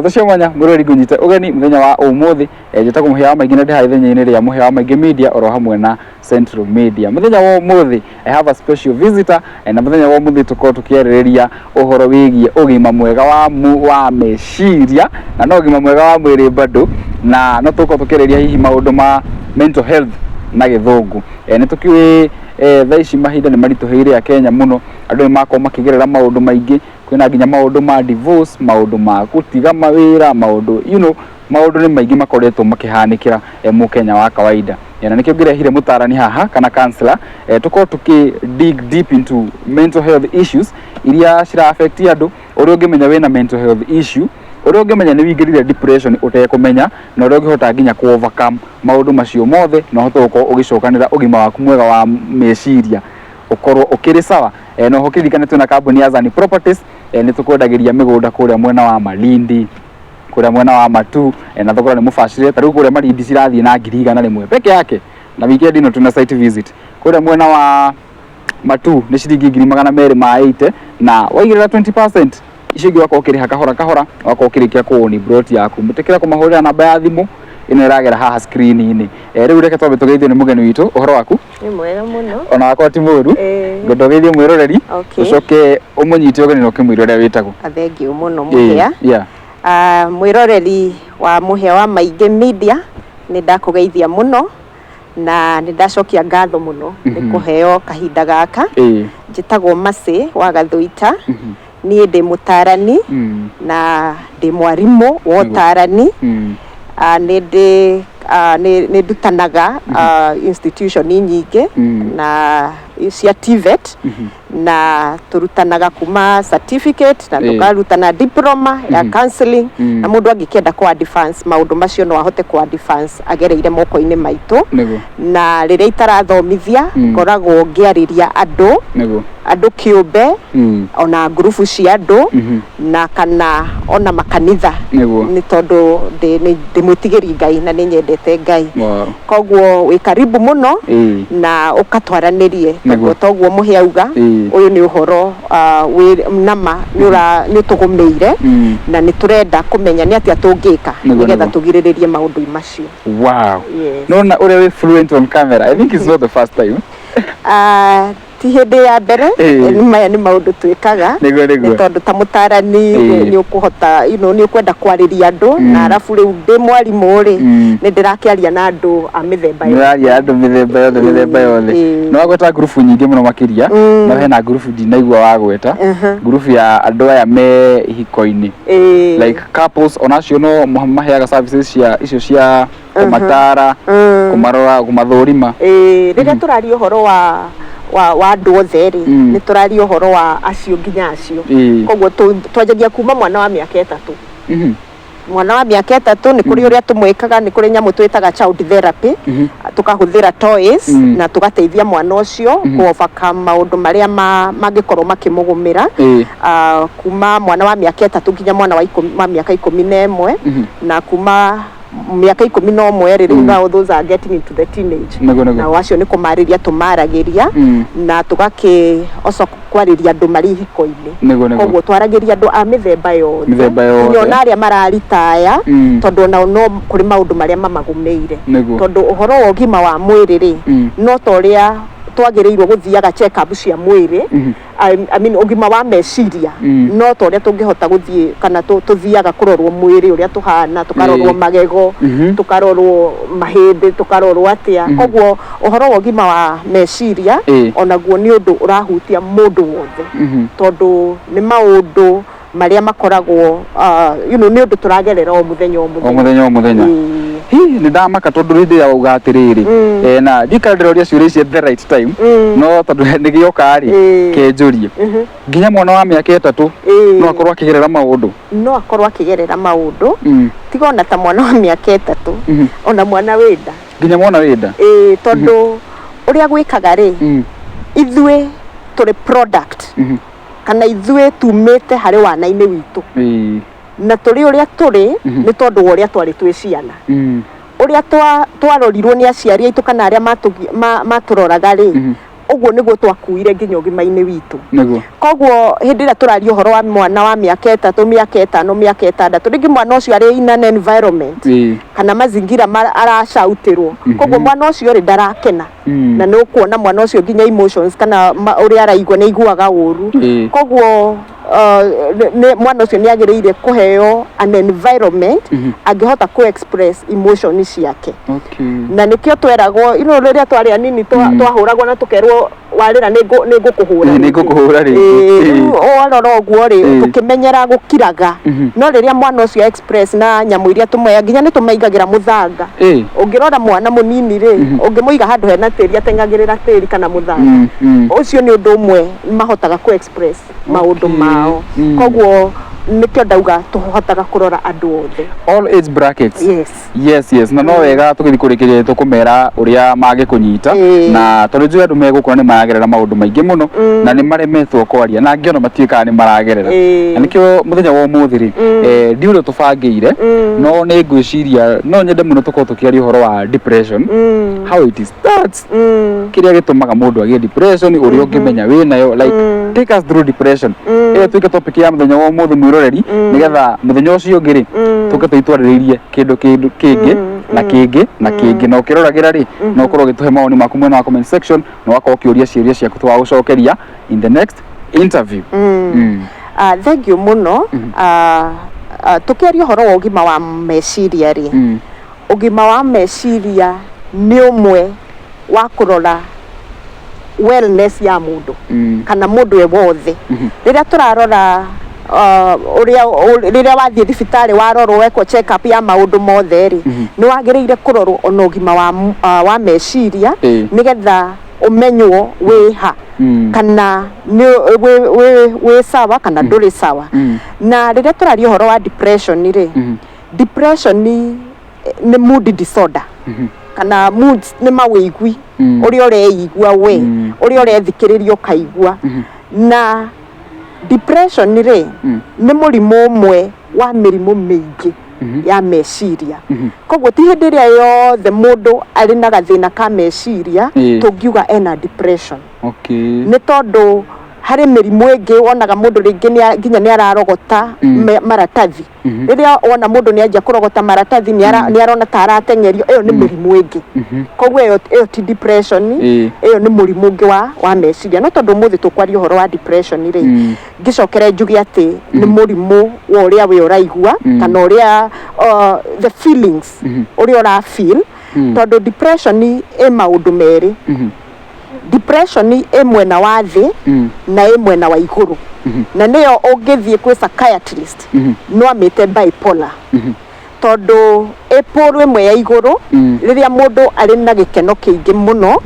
Ngatho cia mwanya mwĩroreri ngũnyite ũgeni mũthenya wa ũmũthĩ. Njĩtagwo Mũhĩa wa Maingĩ na ndĩ haha ithenya-inĩ rĩa Mũhĩa wa Maingĩ Media oro hamwe na Central Media. Mũthenya wa ũmũthĩ I have a special visitor, na mũthenya wa ũmũthĩ tũkorwo tũkĩarĩrĩria ũhoro wĩgiĩ ũgima mwega wa meciria na no ũgima mwega wa mwĩrĩ bado, na no tũkorwo tũkĩarĩrĩria hihi maũndũ ma mental health na gĩthũngũ. Nĩ tũkĩũĩ thaa ici mahinda nĩ maritũhĩire Akenya mũno, andũ nĩ makorwo makĩgerera maũndũ maingĩ, kwĩna nginya maũndũ ma divorce, maũndũ ma gũtiga mawĩra, maũndũ maũndũ nĩ maingĩ makoretwo makĩhanĩkĩra mũkenya wa kawaida. Na nĩkĩo ngĩrehire mũtarani haha kana counselor, tũkorwo tũkĩ dig deep into mental health issues iria cira affect andũ, ũrĩa ũngĩmenya wĩna mental health issue, ũrĩa ũngĩmenya nĩ wĩingĩrire depression ũtekũmenya, na ũrĩa ũngĩhota nginya kũ overcome maũndũ macio mothe na ũhote gũkorwo ũgĩcokanĩra ũgima waku mwega wa meciria ũkorwo ũkĩrĩ sawa. Na oho kĩririkane twĩna kambuni ya Zani Properties, nĩ tũkwendagĩria mĩgũnda kũrĩa mwena wa Malindi, kũrĩa mwena wa Matu, na thogora nĩ mũbacĩrĩre. Ta rĩu kũrĩa Malindi cirathiĩ na 100,000 peke yake, na weekend ĩno twĩna site visit. Kũrĩa mwena wa Matu nĩ ciringi 280,000, na waigĩrĩra 20% icio ingĩ ũgakorwo ũkĩrĩha kahora kahora, ũgakorwo ũkĩrĩkia kũũni plot yaku. Mũtĩkĩra kũmahũrĩra namba ya thimũ ĩno ĩragera haha screen-inĩ. Rĩu reke twambe tũgeithio nĩ mũgeni witũ. Ũhoro waku? Nĩ mwega mũno. Ona wakwa ti mũru. Ngwenda ũgeithie mwĩroreri, ũcoke ũmũnyite ũgeni na ũkĩmwĩre ũrĩa wĩtagwo. Thengiũ mũno Mũhĩa. Mwĩroreri wa Mũhĩa wa Maingĩ Media, nĩ ndakũgeithia mũno na nĩ ndacokia ngatho mũno nĩ kũheo kahinda gaka. Njĩtagwo Mercy wa Gathũita. Niĩ ndĩ mũtarani na ndĩ mwarimũ wa ũtarani. Nĩ ndutanaga institution nyingĩ na cia TVET, na tũrutanaga kuma certificate na tũkarutana diploma ya counseling, na mũndũ angĩkĩenda kũ advance maũndũ macio no ahote kũ advance agereire moko-inĩ maitũ. Na rĩrĩa itarathomithia, ngoragwo ngĩarĩria andũ, andũ kĩũmbe, ona ngurubu cia andũ, na kana ona makanitha, nĩ tondũ ndĩ mwĩtigĩri Ngai na nĩ nyendete Ngai. Koguo wĩ karibu mũno na ũkatwaranĩrie, tondũ toguo Mũhĩa auga, ũyũ nĩ ũhoro wĩ nama nĩ ũtũgũmĩire, na nĩ tũrenda kũmenya nĩ atĩa tũngĩka nĩgetha tũgirĩrĩrie maũndũ macio. Yes. Nona ũrĩa wĩ fluent on camera. I think it's not the first time. Ti hĩndĩ ya mbere. Maya nĩ maũndũ twĩkaga, nĩ tondũ ta mũtarani nĩ ũkũhota nĩ ũkwenda kwarĩria andũ, na arabu rĩu ndĩ mwarimũ rĩ, nĩ ndĩrakĩaria na andũ a mĩthemba yothe. Nĩũraria andũ mĩthemba yothe, mĩthemba yothe. Nĩ wagweta ngurubu nyingĩ mũno makĩria, no hena ngurubu ndinaigua wagweta, ngurubu ya andũ aya me ihiko-inĩ, like couples, onacio no maheaga services cia icio cia kũmatara, kũmarora, kũmathũrima? Rĩrĩa tũraria ũhoro wa andũ othe rĩ, nĩ tũraria ũhoro wa acio nginya acio. Koguo twanjagia kuma mwana wa mĩaka 3. Mwana wa mĩaka 3 nĩ kũrĩ ũrĩa tũmwĩkaga, nĩ kũrĩ nyamũ twĩtaga child therapy, tũkahũthĩra toys na tũgateithia mwana ũcio kũ overcome maũndũ marĩa mangĩkorwo makĩmũgũmĩra, kuma mwana wa mĩaka 3 nginya mwana wa mĩaka 11. Na kuma mĩaka 11 rĩ, rĩu now those are getting into the teenage. Nao acio nĩ kũmarĩria tũmaragĩria, na tũgakĩ also kwarĩria andũ marĩ ihiko-inĩ. Koguo twaragĩria andũ a mĩthemba yothe, Mĩthemba yothe. Nginya ona arĩa mararitaya, tondũ onao no kũrĩ maũndũ marĩa mamagũmĩire, tondũ ũhoro wa ũgima wa mwĩrĩ rĩ, no ta ũrĩa twagĩrĩirwo gũthiaga check up cia mwĩrĩ, I mean, ũgima wa meciria, no ta ũrĩa tũngĩhota gũthiĩ kana tũthiaga kũrorwo mwĩrĩ ũrĩa tũhana, tũkarorwo magego, tũkarorwo mahĩndĩ, tũkarorwo atĩa. Koguo ũhoro wa ũgima wa meciria onaguo nĩ ũndũ ũrahutia mũndũ wothe, tondũ nĩ maũndũ marĩa makoragwo nĩ ũndũ tũragerera o mũthenya o O mũthenya. Mũthenya o mũthenya. Hi, nĩ ndamaka tondũ hĩndĩ ĩrĩa wauga atĩrĩrĩ, na ndikara ndĩroria ciũria ici at the right time, no tondũ nĩ gĩoka rĩ, kenjũrie, nginya mwana wa mĩaka 3 no akorwo akĩgerera maũndũ? No akorwo akĩgerera maũndũ. Tiga ona ta mwana wa mĩaka 3, ona mwana wĩ nda. Nginya mwana wĩ nda? Ĩĩ, tondũ ũrĩa gwĩkaga rĩ, ithuĩ tũrĩ product, kana ithuĩ tumĩte harĩ wana-inĩ witũ, na tũrĩ ũrĩa tũrĩ nĩ tondũ wa ũrĩa twarĩ twĩ ciana, ũrĩa twarorirwo nĩ aciari aitũ kana arĩa matũroraga rĩ. Ũguo nĩguo twakuire nginya ũgima-inĩ witũ. Nĩguo. Koguo hĩndĩ ĩrĩa tũraria ũhoro wa mwana wa mĩaka 3, mĩaka 5, mĩaka 6, rĩngĩ mwana ũcio arĩ in an environment kana mazingira aracautĩrwo, koguo mwana ũcio rĩ ndarakena, na nĩ ũkuona mwana ũcio nginya emotions kana ũrĩa araigua nĩ aiguaga ũru. Koguo mwana ũcio nĩ agĩrĩire kũheo an environment angĩhota kũ express emotion ciake. Na nĩkĩo tweragwo rĩrĩa twarĩ anini, twahũragwo na tũkerwo warĩra nĩ ngũkũhũra. Nĩ ngũkũhũra rĩngĩ. Rĩu warora ũguo rĩ, tũkĩmenyera gũkiraga. No rĩrĩa mwana ũcio express na nyamũ iria tũmwe nginya nĩ tũmaigagĩra mũthanga. Ũngĩrora mwana mũnini rĩ, ũngĩmũiga handũ hena tĩri, ateng'agĩrĩra tĩri kana mũthanga. Ũcio nĩ ũndũ ũmwe mahotaga kũ express maũndũ mao. Koguo nĩkĩo ndauga tũhotaga kũrora andũ othe. All age brackets. Yes. Yes, na no wega tũgĩthiĩ kũrĩkĩrĩria tũkũmera ũrĩa mangĩkũnyita, na tondũ njũĩ andũ megũkora nĩ maragerera maũndũ maingĩ mũno na nĩ maremetwo kwaria, na angĩ ona matiũĩ kana nĩ maragerera. Na nĩkĩo mũthenya wa ũmũthĩ rĩ, ndiũĩ ũrĩa tũbangĩire, no nĩ ngwĩciria no nyende mũno tũkorwo tũkĩaria ũhoro wa depression, how it starts, kĩrĩa gĩtũmaga mũndũ agĩe depression, ũrĩa ũngĩmenya wĩnayo, like take us through depression. Ĩyo tuĩke topic ya mũthenya wa ũmũthĩ, mwĩroreri, nĩgetha mũthenya ũcio ũngĩ rĩ, tũke tũitwarĩrĩirie kĩndũ kĩndũ kĩngĩ na kĩngĩ na kĩngĩ. Na ũkĩroragĩra rĩ, no ũkorwo ũgĩtũhe mawoni maku mwena wa comment section, na ũgakorwo ũkĩũria ciũria ciaku tũgagũcokeria in the next interview. Thank you mũno. Tũkĩaria ũhoro wa ũgima wa meciria rĩ, ũgima wa meciria nĩ ũmwe wa kũrora wellness ya mũndũ kana mũndũ e wothe. Rĩrĩa tũrarora ũrĩa rĩrĩa wathiĩ thibitarĩ, warorwo, wekwo check up ya maũndũ mothe rĩ, nĩ wagĩrĩire kũrorwo ona ũgima wa meciria, nĩgetha ũmenywo wĩ ha, kana nĩ wĩ sawa kana ndũrĩ sawa. Na rĩrĩa tũraria ũhoro wa depression rĩ, depression nĩ mood disorder kana moods, nĩ mawĩigui ũrĩa ũreigua we, ũrĩa ũrethikĩrĩria ũkaigua. Na depression rĩ, nĩ mũrimũ ũmwe wa mĩrimũ mĩingĩ ya meciria. Koguo ti hĩndĩ ĩrĩa yothe mũndũ arĩ na gathĩna ka meciria tũngiuga ena depression, nĩ tondũ harĩ mĩrimũ ĩngĩ wonaga mũndũ rĩngĩ nginya nĩ ararogota maratathi. Rĩrĩa wona mũndũ nĩ anjia kũrogota maratathi, nĩ arona ta arateng'erio, ĩyo nĩ mĩrimũ ĩngĩ. Koguo ĩyo ti depression, ĩyo nĩ mũrimũ ũngĩ wa meciria. No tondũ ũmũthĩ tũkwaria ũhoro wa depression rĩ, ngĩcokere njuge atĩ nĩ mũrimũ wa ũrĩa we ũraigua kana ũrĩa the feelings, ũrĩa ũra feel, tondũ depression ĩ maũndũ merĩ. Depression ĩ mwena wa thĩ na ĩ mwena wa igũrũ, na nĩyo ũngĩthiĩ kwĩ psychiatrist no amĩte bipolar, tondũ ĩ pole ĩmwe ya igũrũ, rĩrĩa mũndũ arĩ na gĩkeno kĩingĩ mũno,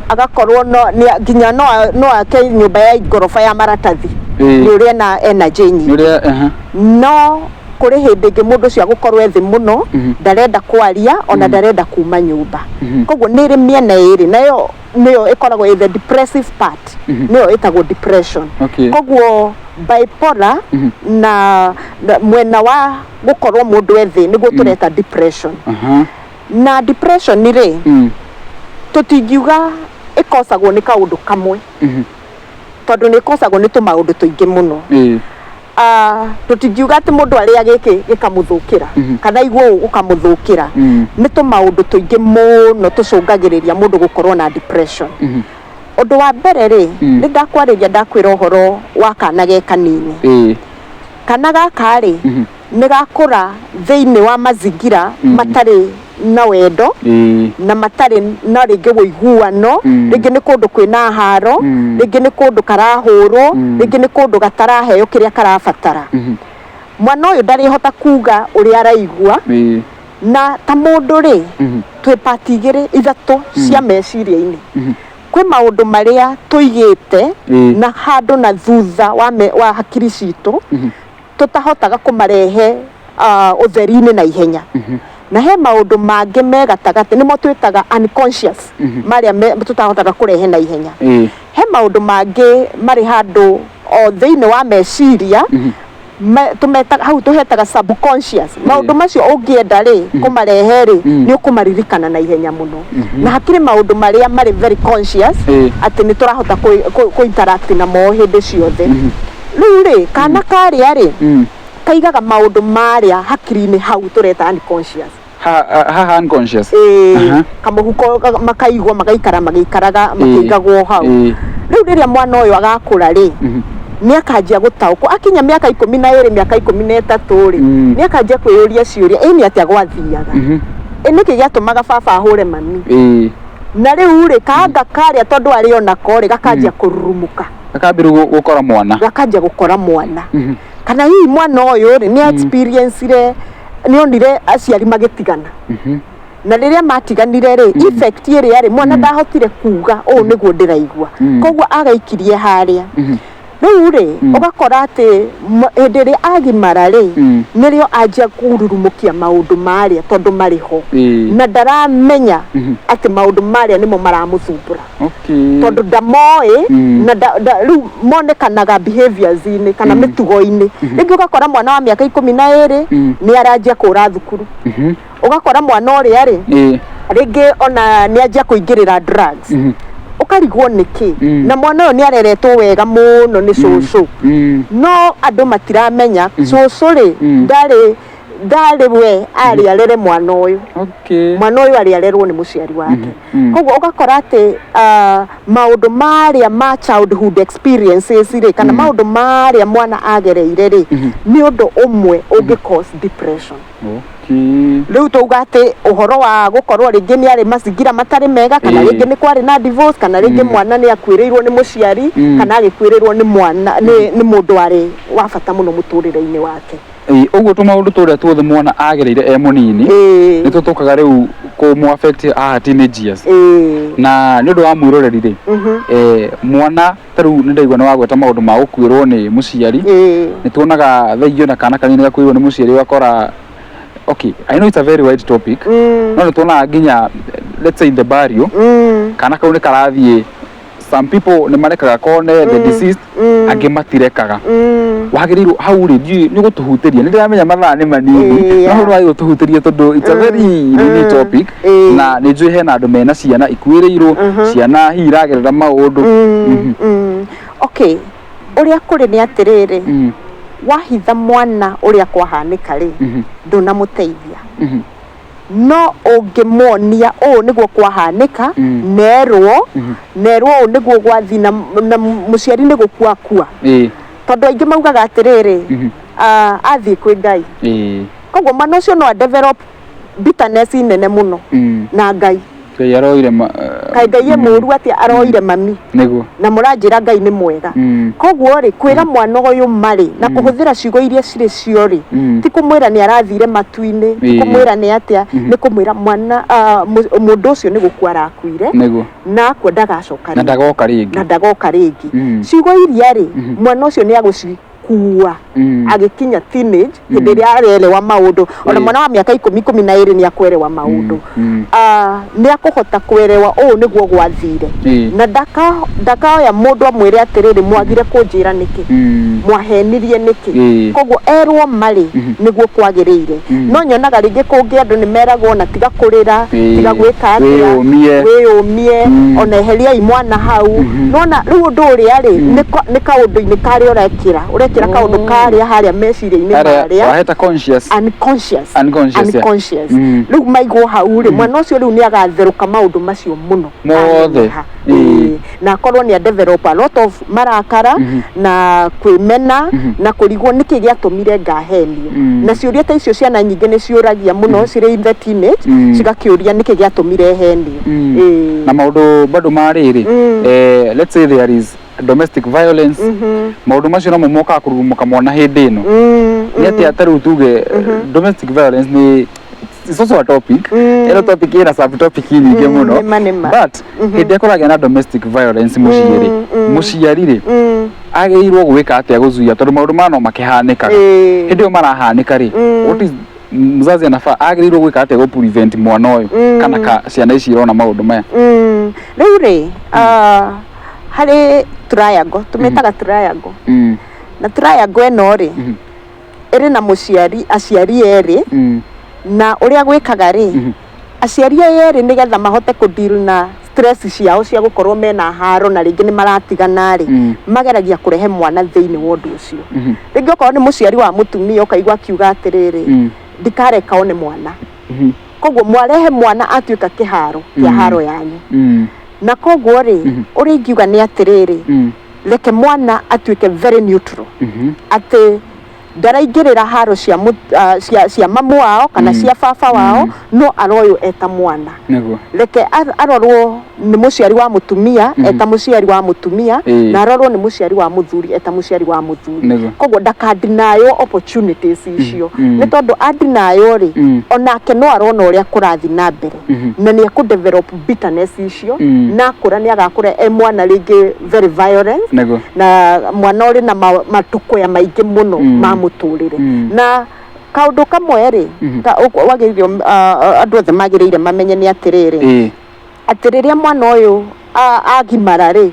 agakorwo no nginya no ake nyũmba ya ngoroba ya maratathi, nĩ ũrĩa ena energy Nĩ nyingĩ. ũrĩa aha. No kũrĩ hĩndĩ ĩngĩ mũndũ ũcio agũkorwo ethĩ mũno, ndarenda kwaria ona ndarenda kuma nyũmba. Koguo nĩ ĩrĩ mĩena ĩrĩ, nayo nĩyo ĩkoragwo ĩ the depressive part, nĩyo ĩtagwo depression. Koguo bipolar na mwena wa gũkorwo mũndũ ethĩ nĩguo tũreta depression. Na depression rĩ, tũtingiuga ĩkosagwo nĩ kaũndũ kamwe, tondũ nĩ ĩkosagwo nĩ tũmaũndũ tũingĩ mũno. Tũtingiuga atĩ mũndũ arĩa gĩkĩ gĩkamũthũkĩra kana igua ũũ gũkamũthũkĩra. Nĩ tũmaũndũ tũingĩ mũno tũcũngagĩrĩria mũndũ gũkorwo na depression. Ũndũ wa mbere rĩ, nĩ ndakwarĩria, ndakwĩra ũhoro wa kana ge kanini. Kana gaka rĩ, nĩ gakũra thĩinĩ wa mazingira matarĩ na wendo na matarĩ na rĩngĩ ũiguano. Rĩngĩ nĩ kũndũ kwĩna haro, rĩngĩ nĩ kũndũ karahũrwo, rĩngĩ nĩ kũndũ gataraheo kĩrĩa karabatara. Mwana ũyũ ndarĩhota kuga ũrĩa araigua. Na ta mũndũ rĩ, twĩ pati igĩrĩ ithatũ cia meciria-inĩ. Kwĩ maũndũ marĩa tũigĩte na handũ na thutha wa hakiri citũ, tũtahotaga kũmarehe ũtheri-inĩ na ihenya, na he maũndũ mangĩ me gatagatĩ, nĩmo twĩtaga unconscious, marĩa tũtahotaga kũrehe na ihenya. He maũndũ mangĩ marĩ handũ o thĩinĩ wa meciria. Tũmetaga hau, tũhetaga subconscious. Maũndũ macio ũngĩenda rĩ kũmarehe rĩ, nĩ ũkũmaririkana na ihenya mũno. Na hakĩrĩ maũndũ marĩa marĩ very conscious, atĩ nĩ tũrahota kũ interact namo hĩndĩ ciothe. Rĩu rĩ, kana karĩa rĩ, kaigaga maũndũ marĩa hakiri-inĩ hau tũreta unconscious. Haha unconscious. Ĩĩ. Kamũhuko makaigwo, magaikara magĩikaraga, makĩigagwo hau. Rĩu rĩrĩa mwana ũyũ agakũra rĩ, nĩ akanjia gũtaũkwo. Akinya mĩaka 12, mĩaka 13 rĩ, nĩ akanjia kwĩyũria ciũria, ĩ nĩ atĩa gwathiaga? Ĩ nĩkĩ gĩatũmaga baba ahũre mami? Na rĩu rĩ, kanga karĩa tondũ arĩ onako rĩ, gakanjia kũrurumũka. Gakambĩrĩria gũkora mwana. Gakanjia gũkora mwana. Kana hihi mwana ũyũ rĩ, nĩ experience-ire, nĩ onire aciari magĩtigana, na rĩrĩa matiganire rĩ, effect ĩrĩa rĩ, mwana ndahotire kuga ũũ nĩguo ndĩraigua. Koguo agaikirie harĩa. Rĩu rĩ, ũgakora atĩ hĩndĩ ĩrĩa agimara rĩ, nĩrĩo anjia kururumũkia maũndũ marĩa tondũ marĩ ho, na ndaramenya atĩ maũndũ marĩa nĩmo maramũthumbũra, tondũ ndamoĩ. Na rĩu monekanaga behaviors-inĩ kana mĩtugo-inĩ. Rĩngĩ ũgakora mwana wa mĩaka 12 nĩ aranjia kũra thukuru. Ũgakora mwana ũrĩa rĩ, rĩngĩ ona nĩ anjia kũingĩrĩra drugs. Ũkarigwo nĩkĩ. Na mwana ũyũ nĩ areretwo wega mũno nĩ cũcũ, no andũ matiramenya cũcũ rĩ, ndarĩ we arĩ arere mwana ũyũ. Mwana ũyũ arĩ arerwo nĩ mũciari wake. Koguo ũgakora atĩ maũndũ marĩa ma childhood experiences rĩ, kana maũndũ marĩa mwana agereire rĩ, nĩ ũndũ ũmwe ũngĩ cause depression. Rĩu tauga atĩ ũhoro wa gũkorwo rĩngĩ nĩ arĩ mazingira matarĩ mega, kana rĩngĩ nĩ kwarĩ na divorce, kana rĩngĩ mwana nĩ akuĩrĩirwo nĩ mũciari, kana agĩkuĩrĩrwo nĩ mwana, nĩ mũndũ warĩ wa bata mũno mũtũrĩre-inĩ wake. Ĩĩ, ũguo tũmaũndũ tũrĩa tuothe mwana agereire e mũnini, nĩ tũtũkaga rĩu kũmũ affect haha teenage years. Na nĩ ũndũ wa mwĩroreri rĩ, mwana ta rĩu nĩ ndaigua nĩ wagweta maũndũ ma gũkuĩrwo nĩ mũciari. Nĩ tuonaga thaa ingĩ ona kana kanini gakuĩrwo nĩ mũciari, ũgakora, okay, I know it's a very wide topic, no nĩ tuonaga nginya, let's say, in the burial, kana kau nĩ karathiĩ. Some people nĩ marekaga kone the deceased, angĩ matirekaga. Wagĩrĩirwo hau rĩ, ndiũĩ nĩ ũgũtũhutĩria, nĩ ndĩramenya mathaa nĩ manini, no hau nĩ wagĩrĩirwo tũhutĩrie tondũ it's a very nini topic, na nĩ njũĩ hena andũ mena ciana ikuĩrĩirwo, ciana hihi iragerera maũndũ. Okay, ũrĩa kũrĩ nĩ atĩrĩrĩ, wahitha mwana ũrĩa kwahanĩka rĩ, ndũnamũteithia. No ũngĩmuonia ũũ nĩguo kwahanĩka, nerwo ũũ nĩguo gwathi, na mũciari nĩ gũkua akua, tondũ aingĩ maugaga atĩrĩrĩ, athiĩ kwĩ Ngai. Koguo mwana ũcio no a develop bitterness nene mũno na Ngai. Ngai aroire ma, Kaĩ Ngai e mũũru atĩa aroire mami? Na mũranjĩra Ngai nĩ mwega. Koguo rĩ, kwĩra mwana ũyũ marĩ na kũhũthĩra ciugo iria cirĩ cio rĩ, ti kũmwĩra nĩ arathire matu-inĩ, ti kũmwĩra nĩ atĩa, nĩ kũmwĩra mwana, mũndũ ũcio nĩ gũkua arakuire, na akua ndagacoka na rĩngĩ. Ndagoka rĩngĩ. Na ndagoka rĩngĩ. Ciugo iria rĩ, mwana ũcio nĩ agũcikua agĩkinya teenage, hĩndĩ ĩrĩa arerewa maũndũ. Ona mwana wa mĩaka 10, 12 nĩ akwerewa maũndũ. Nĩ akũhota kwerewa ũũ nĩguo gwathire, na ndakaoya mũndũ amwĩre atĩrĩrĩ, mwagire kũnjĩra nĩkĩ? Mwahenirie nĩkĩ? Koguo erwo marĩ nĩguo kwagĩrĩire. No nyonaga rĩngĩ kũngĩ andũ nĩ meragwo ona tiga kũrĩra, tiga gwĩka atĩa, Wĩyũmie. Wĩyũmie, ona eheriai mwana hau. Nona rĩu ũndũ ũrĩa rĩ, nĩ kaũndũ-inĩ karĩa ũrekĩra kaũndũ karĩa harĩa meciria-inĩ Harĩa marĩa waheta conscious. Unconscious. Unconscious, yeah. Unconscious. Rĩu maigwo hau rĩ, mwana ũcio rĩu nĩ agatherũka maũndũ macio mũno Mothe. aneneha. Ĩĩ. Na akorwo nĩ a develop a lot of marakara na kwĩmena na kũrigwo nĩkĩ gĩatũmire ngahenio. Na ciũria ta icio ciana nyingĩ nĩ ciũragia mũno cirĩ in the teenage, cigakĩũria nĩkĩ gĩatũmire henio. Ĩĩ. Na maũndũ bado ma rĩrĩ, let's say there is domestic violence, maũndũ macio nomo mokaga kũrurumũka mwana hĩndĩ ĩno. Nĩ atĩa ta rĩu tuge domestic violence nĩ, it's also a topic, ĩno topic ĩna subtopic nyingĩ mũno. Nĩma, nĩma. But hĩndĩ ĩrĩa kũragĩa na domestic violence mũciĩ rĩ, mũciari rĩ, agĩrĩirwo gwĩka atĩa gũzuia, tondũ maũndũ maya no makĩhanĩkaga? Hĩndĩ ĩyo marahanĩka rĩ, what is mzazi anafaa, agĩrĩirwo gwĩka atĩa gũ prevent mwana ũyũ kana ka ciana ici irona maũndũ maya? Rĩu rĩ, harĩ triangle, tũmĩtaga triangle, na triangle ĩno rĩ, Ĩrĩ na mũciari, aciari erĩ, na ũrĩa gwĩkaga rĩ, aciari aya erĩ, nĩgetha mahote kũ deal na stress ciao cia gũkorwo mena haro na rĩngĩ nĩ maratigana rĩ, mageragia kũrehe mwana thĩinĩ wa ũndũ ũcio. Rĩngĩ okorwo nĩ mũciari wa mũtumia, ũkaigua akiuga atĩrĩrĩ, "Ndikareka one mwana." Koguo mwarehe mwana atuĩka kĩharo kĩa haro yanyu. Na koguo rĩ, ũrĩa ingiuga nĩ atĩrĩrĩ, reke mwana atuĩke very neutral, atĩ ndaraingĩrĩra haro cia, cia mamu wao kana cia baba wao, no aroywo eta mwana. Reke arorwo nĩ mũciari wa mũtumia eta mũciari wa mũtumia, na arorwo nĩ mũciari wa mũthuri eta mũciari wa mũthuri. Koguo ndakandinaywo opportunities icio, nĩ tondũ andinaywo rĩ, onake no arona ũrĩa kũrathiĩ na mbere, na nĩ ekũ develop bitterness icio, na akũra nĩ agakũra e mwana rĩngĩ very violent, na mwana ũrĩ na matũkũya maingĩ mũno ma mũtũrĩre. Na kaũndũ kamwe rĩ, wagĩrĩire, andũ othe magĩrĩire mamenye nĩ atĩrĩrĩ, atĩ rĩrĩa mwana ũyũ agimara rĩ,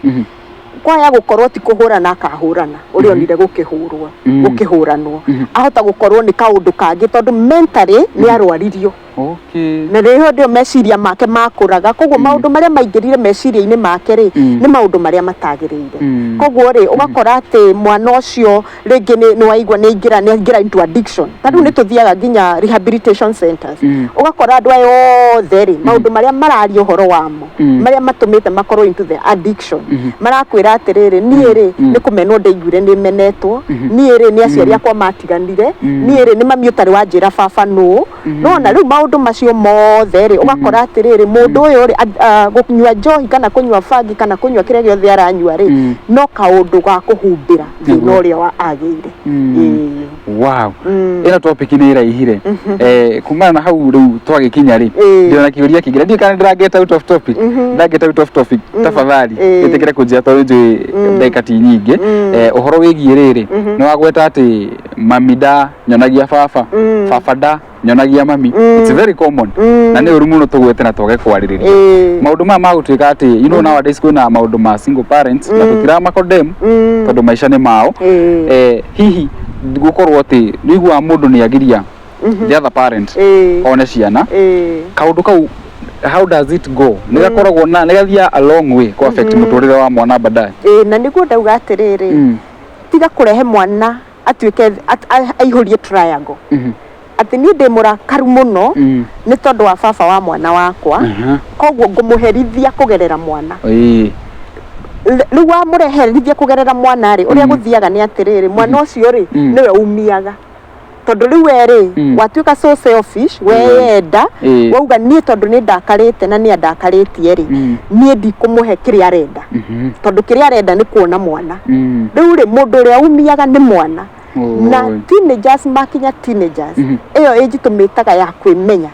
kwaya gũkorwo ti kũhũrana akahũrana ũrĩa onire gũkĩhũrwo, gũkĩhũranwo, ahota gũkorwo nĩ kaũndũ kangĩ, tondũ mentally nĩ arwaririo. Na rĩo ndio meciria make makũraga, koguo maũndũ marĩa maingĩrire meciria-inĩ make rĩ, nĩ maũndũ marĩa matagĩrĩire. Koguo rĩ, ũgakora atĩ mwana ũcio rĩngĩ nĩ waigua nĩ aingĩra into addiction. Ta rĩu nĩ tũthiaga nginya rehabilitation centers, ũgakora andũ aya othe rĩ, maũndũ marĩa mararia ũhoro wamo, marĩa matũmĩte makorwo into the addiction, marakwĩra atĩrĩrĩ, "Niĩ rĩ, nĩ kũmenwo ndaiguire nĩ menetwo, niĩ rĩ, nĩ aciari akwa matiganire, niĩ rĩ, nĩ mami ũtarĩ wanjĩra baba nũ." Nona rĩu maũndũ macio mothe rĩ, ũgakora atĩrĩrĩ, mũndũ ũyũ rĩ, kũnyua njohi kana kũnyua bangi kana kũnyua kĩrĩa gĩothe aranyua rĩ, no kaũndũ ga kũhumbĩra thĩna ũrĩa wa agĩire. Ĩĩ. Wow. Ĩno topic nĩ ĩraihire. Kumana na hau rĩu twagĩkinya rĩ, ndĩrona kĩũria kĩngĩ na ndiũĩ kana ndĩra get out of topic. Nda get out of topic, tafadhali ĩtĩkĩre kũnjĩra, tondũ njũĩ ndagĩka ti nyingĩ. Ũhoro wĩgiĩ rĩrĩ, nĩ wagweta atĩ mami nda nyonagia baba, baba nda nyonagia mami. It's very common, na nĩ ũru mũno tũgwete na twage kwarĩrĩria maũndũ maya ma gũtuĩka atĩ, nowadays kwĩna maũndũ ma single parents, na tũtirama condemn, tondũ maica nĩ mao. Hihi gũkorwo atĩ nĩ ũiguaga mũndũ nĩ agiria the other parent one ciana, kaũndũ kau, how does it go? Nĩ gakoragwo na nĩ gathiaga a long way kũ affect mũtũrĩre wa mwana baadaye? Ĩĩ, na nĩguo ndauga atĩrĩrĩ, tiga kũrehe mwana atuĩke aihũrie triangle, atĩ niĩ ndĩ mũrakaru mũno nĩ tondũ wa baba wa mwana wakwa, koguo ngũmũherithia kũgerera mwana. Rĩu wamũreherithia kũgerera mwana rĩ, ũrĩa gũthiaga nĩ atĩrĩrĩ, mwana ũcio rĩ, nĩwe umiaga, tondũ rĩu we rĩ, watuĩka so selfish, weyenda, wauga niĩ tondũ nĩ ndakarĩte na nĩ andakarĩtie rĩ, niĩ ndikũmũhe kĩrĩa arenda, tondũ kĩrĩa arenda nĩ kuona mwana. Rĩu rĩ, mũndũ ũrĩa umiaga nĩ mwana. Na teenagers makinya teenagers, ĩyo age tũmĩtaga ya kwĩmenya,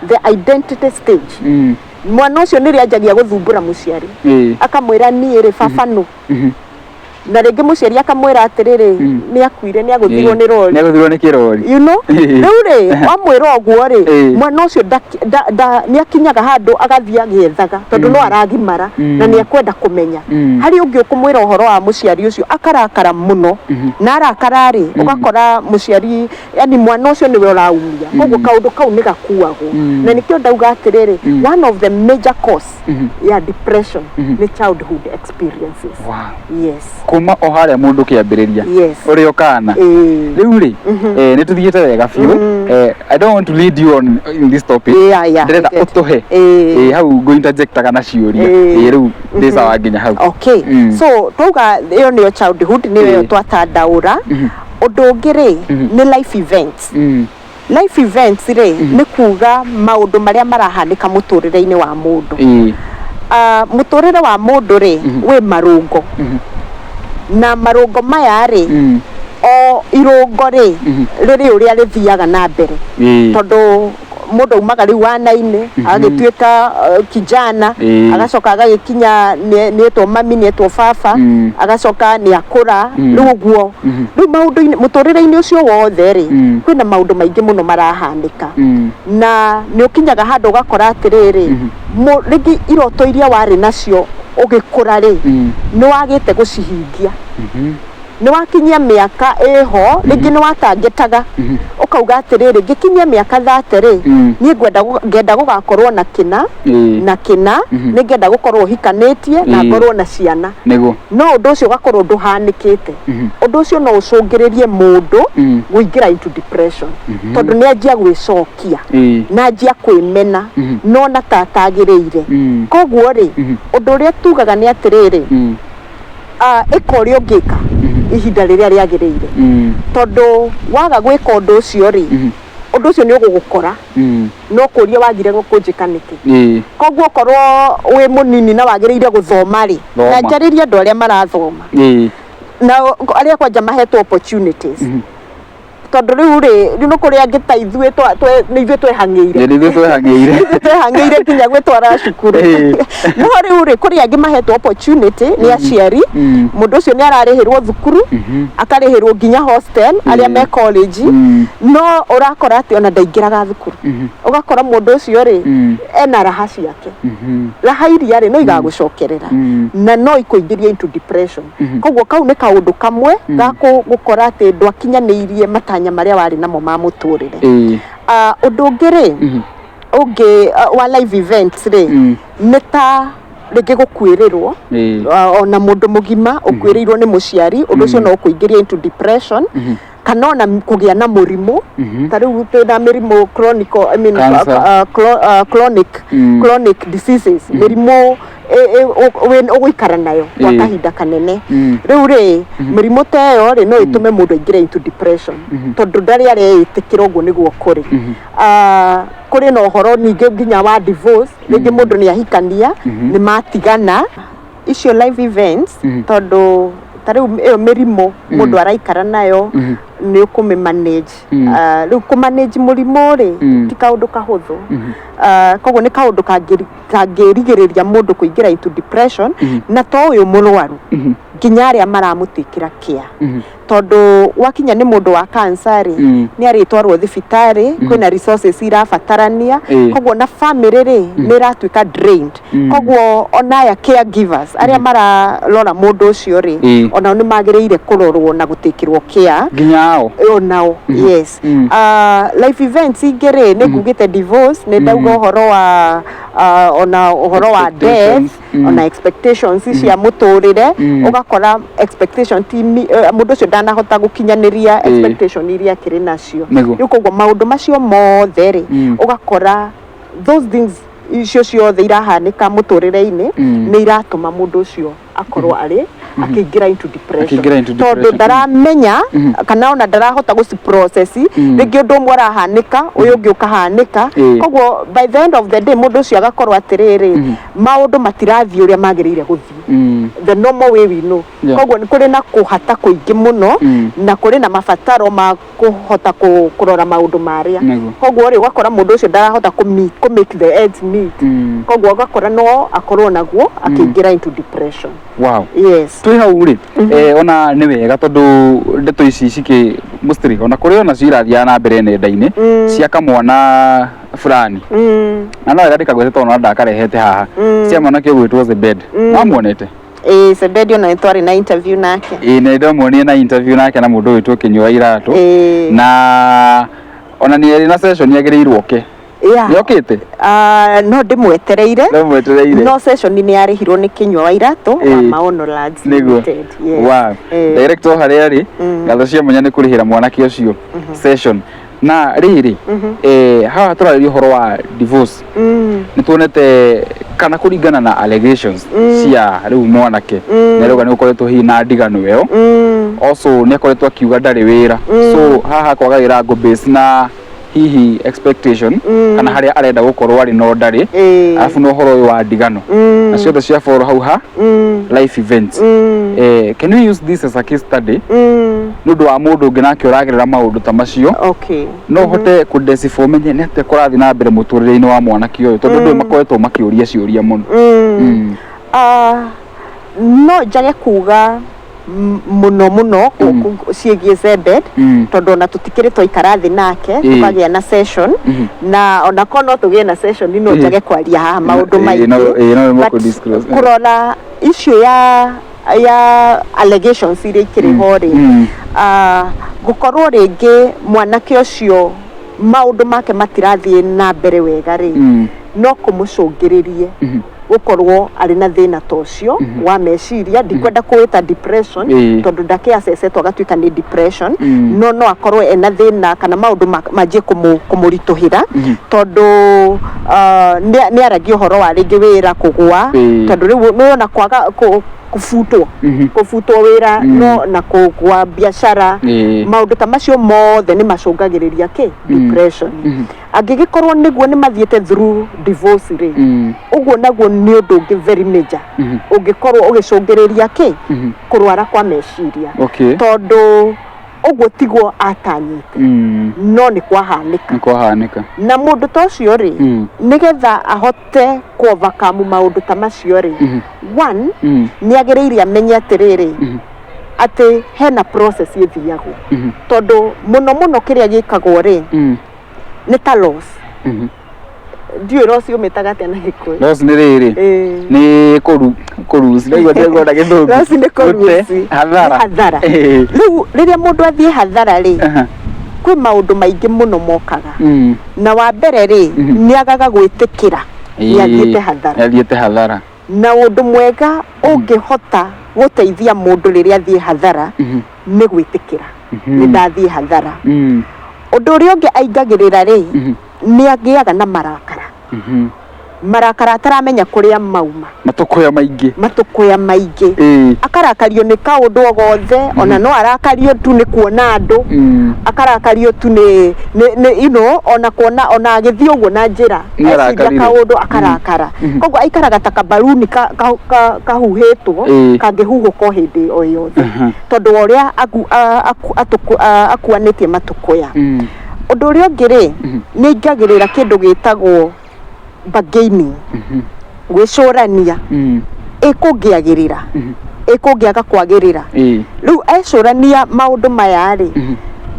the identity stage, mwana ũcio nĩrĩ anjagia gũthumbũra mũciari, akamwĩra, "Niĩ rĩ, baba nũ?" Na rĩngĩ mũciari akamwĩra atĩrĩrĩ, "Nĩ akuire, nĩ agũthirwo nĩ rori." Nĩ agũthirwo nĩ kĩrori. Rĩu rĩ, wamwĩra ũguo rĩ, mwana ũcio nĩ akinyaga handũ agathiĩ agĩethaga, tondũ no aragimara na nĩ ekwenda kũmenya. Harĩ ũngĩ ũkũmwĩra ũhoro wa mũciari ũcio akarakara mũno, na arakara rĩ, ũgakora mũciari, yani mwana ũcio nĩwe ũraumia. Koguo kaũndũ kau nĩ gakuagwo, na nĩkĩo ndauga atĩrĩrĩ, one of the major cause ya depression nĩ childhood experiences. Yes. Kuma o harĩa mũndũ kĩambĩrĩria, ũrĩ o kana. Rĩu rĩ, nĩ tũthiĩte wega biũ. I don't want to lead you on in this topic. Ndĩrenda I get. ũtũhe hau ngũ interjectaga na ciũria. Rĩu ndĩ sawa nginya hau. Okay. So twauga ĩyo nĩyo childhood, nĩyo ĩyo twatandaũra. Ũndũ ũngĩ rĩ, nĩ life events. Life events rĩ, nĩ kuga maũndũ marĩa marahanĩka mũtũrĩre-inĩ wa mũndũ. Mũtũrĩre wa mũndũ rĩ, wĩ marũngo, na marũngo maya rĩ, o irũngo rĩ, rĩrĩ ũrĩa rĩthiaga na mbere, tondũ mũndũ aumaga rĩu wana-inĩ agagĩtuĩka kijana, agacoka agagĩkinya nĩetwo mami, nĩetwo baba, agacoka nĩ akũra. Rĩu ũguo, rĩu maũndũ-inĩ mũtũrĩre-inĩ ũcio wothe rĩ, kwĩna maũndũ maingĩ mũno marahanĩka, na nĩ ũkinyaga handũ ũgakora atĩrĩrĩ, rĩngĩ iroto iria warĩ nacio ũgĩkũra rĩ, nĩ wagĩte gũcihingia. Nĩ wakinyia mĩaka ĩho rĩngĩ nĩ watangĩtaga, ũkauga atĩrĩrĩ, ngĩkinyia mĩaka 30 rĩ, niĩ ngwenda ngenda gũgakorwo na kĩna na kĩna, nĩ ngenda gũkorwo hikanĩtie na ngorwo na ciana. No ũndũ ũcio ũgakorwo ndũhanĩkĩte. Ũndũ ũcio no ũcũngĩrĩrie mũndũ kũingĩra into depression, tondũ nĩ anjia gwĩcokia na anjia kwĩmena nona ta atagĩrĩire. Koguo rĩ, ũndũ ũrĩa tugaga nĩ atĩrĩrĩ, ĩka ũrĩa ũngĩka ihinda rĩrĩa rĩagĩrĩire, tondũ waga gwĩka ũndũ ũcio rĩ, ũndũ ũcio nĩ ũgũgũkora no kũria wagire kũnjĩka nĩkĩ. Koguo okorwo wĩ mũnini na wagĩrĩire gũthoma rĩ, Thoma. na njarĩrie andũ arĩa marathoma na arĩa kwanja mahetwo opportunities, tondũ rĩu rĩ, rĩu nĩ kũrĩ angĩ ta ithuĩ nĩ ithuĩ twehang'ĩire. Nĩ ithuĩ twehang'ĩire. Ithuĩ twehang'ĩire nginya gwĩtwara cukuru. No rĩu rĩ, kũrĩ angĩ mahetwo opportunity nĩ aciari. Mũndũ ũcio nĩ ararĩhĩrwo thukuru, akarĩhĩrwo nginya hostel arĩa me college, no ũrakora atĩ ona ndaingĩraga thukuru. Ũgakora mũndũ ũcio rĩ, ena raha ciake. Raha iria rĩ, no igagũcokerera na no ikũingĩrie into depression. Koguo kau nĩ kaũndũ kamwe ga gũkora atĩ ndwakinyanĩirie matanya marĩa warĩ namo ma mũtũrĩre. Ũndũ ũngĩ rĩ, ũngĩ wa life events rĩ, nĩ ta rĩngĩ gũkuĩrĩrwo. Ona mũndũ mũgima ũkuĩrĩirwo nĩ mũciari, ũndũ ũcio no ũkũingĩrie into depression, kana ona kũgĩa na mũrimũ. Ta rĩu twĩna mĩrimũ chronic, I mean, Cancer. Chronic chronic diseases, mĩrimũ ũgũikara nayo kwa kahinda kanene. Rĩu rĩ, mĩrimũ ta ĩyo rĩ, no ĩtũme mũndũ aingĩre into depression, tondũ ndarĩ areĩtĩkĩra ũguo nĩguo kũrĩ. Kũrĩ na ũhoro ningĩ nginya wa divorce. Rĩngĩ mũndũ nĩ ahikania, nĩ matigana. Icio life events, tondũ ta rĩu ĩyo mĩrimũ mũndũ araikara nayo, nĩ ũkũmĩ manage. Rĩu kũ manage mũrimũ rĩ, ti kaũndũ kahũthũ. Koguo nĩ kaũndũ kangĩrigĩrĩria mũndũ kũingĩra into depression, na to ũyũ mũrwaru, nginya arĩa maramũtĩkĩra care, tondũ wakinya nĩ mũndũ wa cancer rĩ, nĩ arĩtwarwo thibitarĩ, kwĩna resources irabatarania. Koguo na family rĩ, nĩ ĩratuĩka drained. Koguo ona aya caregivers arĩa mararora mũndũ ũcio rĩ, onao nĩ magĩrĩire kũrorwo na gũtĩkĩrwo care. Nginya ao. Onao, yes. Life events ingĩ rĩ, nĩ ngugĩte divorce, nĩ ndauga ũhoro wa ona ũhoro wa death. Expectations. Ona expectations cia mũtũrĩre, ũgakora expectation ti mũndũ ũcio ndanahota gũkinyanĩria expectation iria akĩrĩ nacio. Rĩu koguo maũndũ macio mothe rĩ, ũgakora those things icio ciothe irahanĩka mũtũrĩre-inĩ, nĩ iratũma mũndũ ũcio akorwo arĩ akĩingĩra into depression, Akĩingĩra into tondũ depression. ndaramenya kana ona ndarahota gũci process. Rĩngĩ ũndũ ũmwe ũrahanĩka, ũyũ ũngĩ ũkahanĩka. Koguo by the end of the day mũndũ ũcio agakorwo atĩrĩrĩ, maũndũ matirathiĩ ũrĩa magĩrĩire gũthiĩ, the normal way we know. Koguo nĩ kũrĩ na kũhata kũingĩ mũno, na kũrĩ na mabataro ma kũhota kũrora maũndũ marĩa. Koguo rĩ, ũgakora mũndũ ũcio ndarahota kũ make the ends meet. Koguo ũgakora no akorwo naguo akĩingĩra into depression. Yes. Twĩ hau rĩ, ona nĩ wega tondũ ndeto ici cikĩ mostly ona kũrĩ onacio irathiaga na mbere nenda-inĩ cia kamwana fulani, na no wega ndĩkagwete tondũ ona ndakarehete haha, cia mwanake ũgwĩtwo Zebed. Wamuonete? Ĩĩ, Zebedi ona nĩ twarĩ na interview nake. Ĩĩ, nĩ ndamuonire na interview nake na mũndũ ũgwĩtwo Kĩnyua Iratũ. Na ona nĩ arĩ na session yagĩrĩirwo oke. Nĩ okĩte? Ah, no ndĩmwetereire. Ndamwetereire. No session nĩ yarĩhirwo nĩ Kĩnyua wa Iratũ wa Maono Lads Limited. Yes. Wow. Director harĩa arĩ, ngatho cia mwanya nĩ kũrĩhĩra mwanake ũcio session. Na rĩrĩ, haha tũrarĩria ũhoro wa divorce, nĩ tuonete kana kũringana na allegations cia rĩu mwanake, nĩ arauga nĩ gũkoretwo hihi na ndigano ĩyo. Also nĩ akoretwo akiuga ndarĩ wĩra, so haha kwaga wĩra ngũ base na hihi expectation kana harĩa arenda gũkorwo arĩ no ndarĩ. Arabu na ũhoro ũyũ wa ndigano, na ciothe cia follow hau ha life events. Can we use this as a case study nĩ ũndũ wa mũndũ ũngĩ nake ũragerera maũndũ ta macio, no ũhote kũ decipher ũmenye nĩ atĩa kũrathiĩ na mbere mũtũrĩre-inĩ wa mwanake ũyũ, tondũ andũ makoretwo makĩũria ciũria mũno? Ah, no njage kuga mũno mũno ciĩgiĩ Zebed, tondũ ona tũtikĩrĩ twaikara thĩ nake tũkagĩa na session, na ona korwo no tũgĩe na session, no njage kwaria haha maũndũ maingĩ. No But kũ disclose. Kũrora issue ya Ya allegations iria ikĩrĩ ho rĩ, gũkorwo rĩngĩ mwanake ũcio maũndũ make matirathiĩ na mbere wega rĩ, no kũmũcũngĩrĩrie gũkorwo arĩ na thĩna ta ũcio wa meciria. Ndikwenda kũwĩta depression, tondũ ndakĩacecetwo agatuĩka nĩ depression, no akorwo ena thĩna kana maũndũ manjie kũmũritũhĩra, tondũ nĩ aragia ũhoro wa rĩngĩ wĩra kũgũa, tondũ rĩu nĩwona kwaga kũbutwo, kũbutwo wĩra, no na kũgwa biacara, maũndũ ta macio mothe nĩ macũngagĩrĩria kĩ depression. Angĩgĩkorwo nĩguo nĩ mathiĩte through divorce rĩ, ũguo naguo nĩ ũndũ ũngĩ very major ũngĩkorwo ũgĩcũngĩrĩria kĩ kũrwara kwa meciria, tondũ ũguo tiguo atanyĩte, no nĩ kwahanĩka. Nĩ kwahanĩka. Na mũndũ ta ũcio rĩ, nĩgetha ahote ku overcome maũndũ ta macio rĩ, one, nĩ agĩrĩire amenye atĩrĩrĩ, atĩ hena process ĩthiagwo, tondũ mũno mũno kĩrĩa gĩkagwo rĩ, nĩ ta loss. Ndiũĩ loss ũmĩtaga atĩa na Gĩkũyũ. Loss nĩ rĩrĩ, nĩ kũru kũruci, ndaigua ndĩrona na Gĩthũngũ. Loss nĩ Gũte kũruci. hathara. Nĩ hathara. Rĩu rĩrĩa mũndũ athiĩ hathara rĩ, kwĩ maũndũ maingĩ mũno mokaga, na wa mbere rĩ, nĩ agaga gwĩtĩkĩra nĩ athiĩte hathara. Nĩ athiĩte hathara. Na ũndũ mwega ũngĩhota gũteithia mũndũ rĩrĩa athiĩ hathara nĩ gwĩtĩkĩra, nĩ ndathiĩ hathara. Ũndũ ũrĩa ũngĩ aingagĩrĩra rĩ, nĩ agĩaga na marakara, marakara ataramenya kũrĩa mauma. Matũkũya maingĩ. Matũkũya maingĩ. Akarakario nĩ kaũndũ o gothe, ona no arakario tu nĩ kuona andũ, akarakario tu nĩ ona kuona, ona agĩthiĩ ũguo na njĩra, Nĩ eciria arakarire. kaũndũ akarakara. Koguo aikaraga ta kabaruni kahuhĩtwo, kangĩhuhũka o hĩndĩ o yothe, tondũ wa ũrĩa akuanĩtie matũkũya. Ũndũ ũrĩa ũngĩ rĩ, nĩ aingagĩrĩra kĩndũ gĩtagwo bargaining, gwĩcũrania, ĩkũngĩagĩrĩra, ĩkũngĩaga kwagĩrĩra. Rĩu ecũrania maũndũ maya rĩ,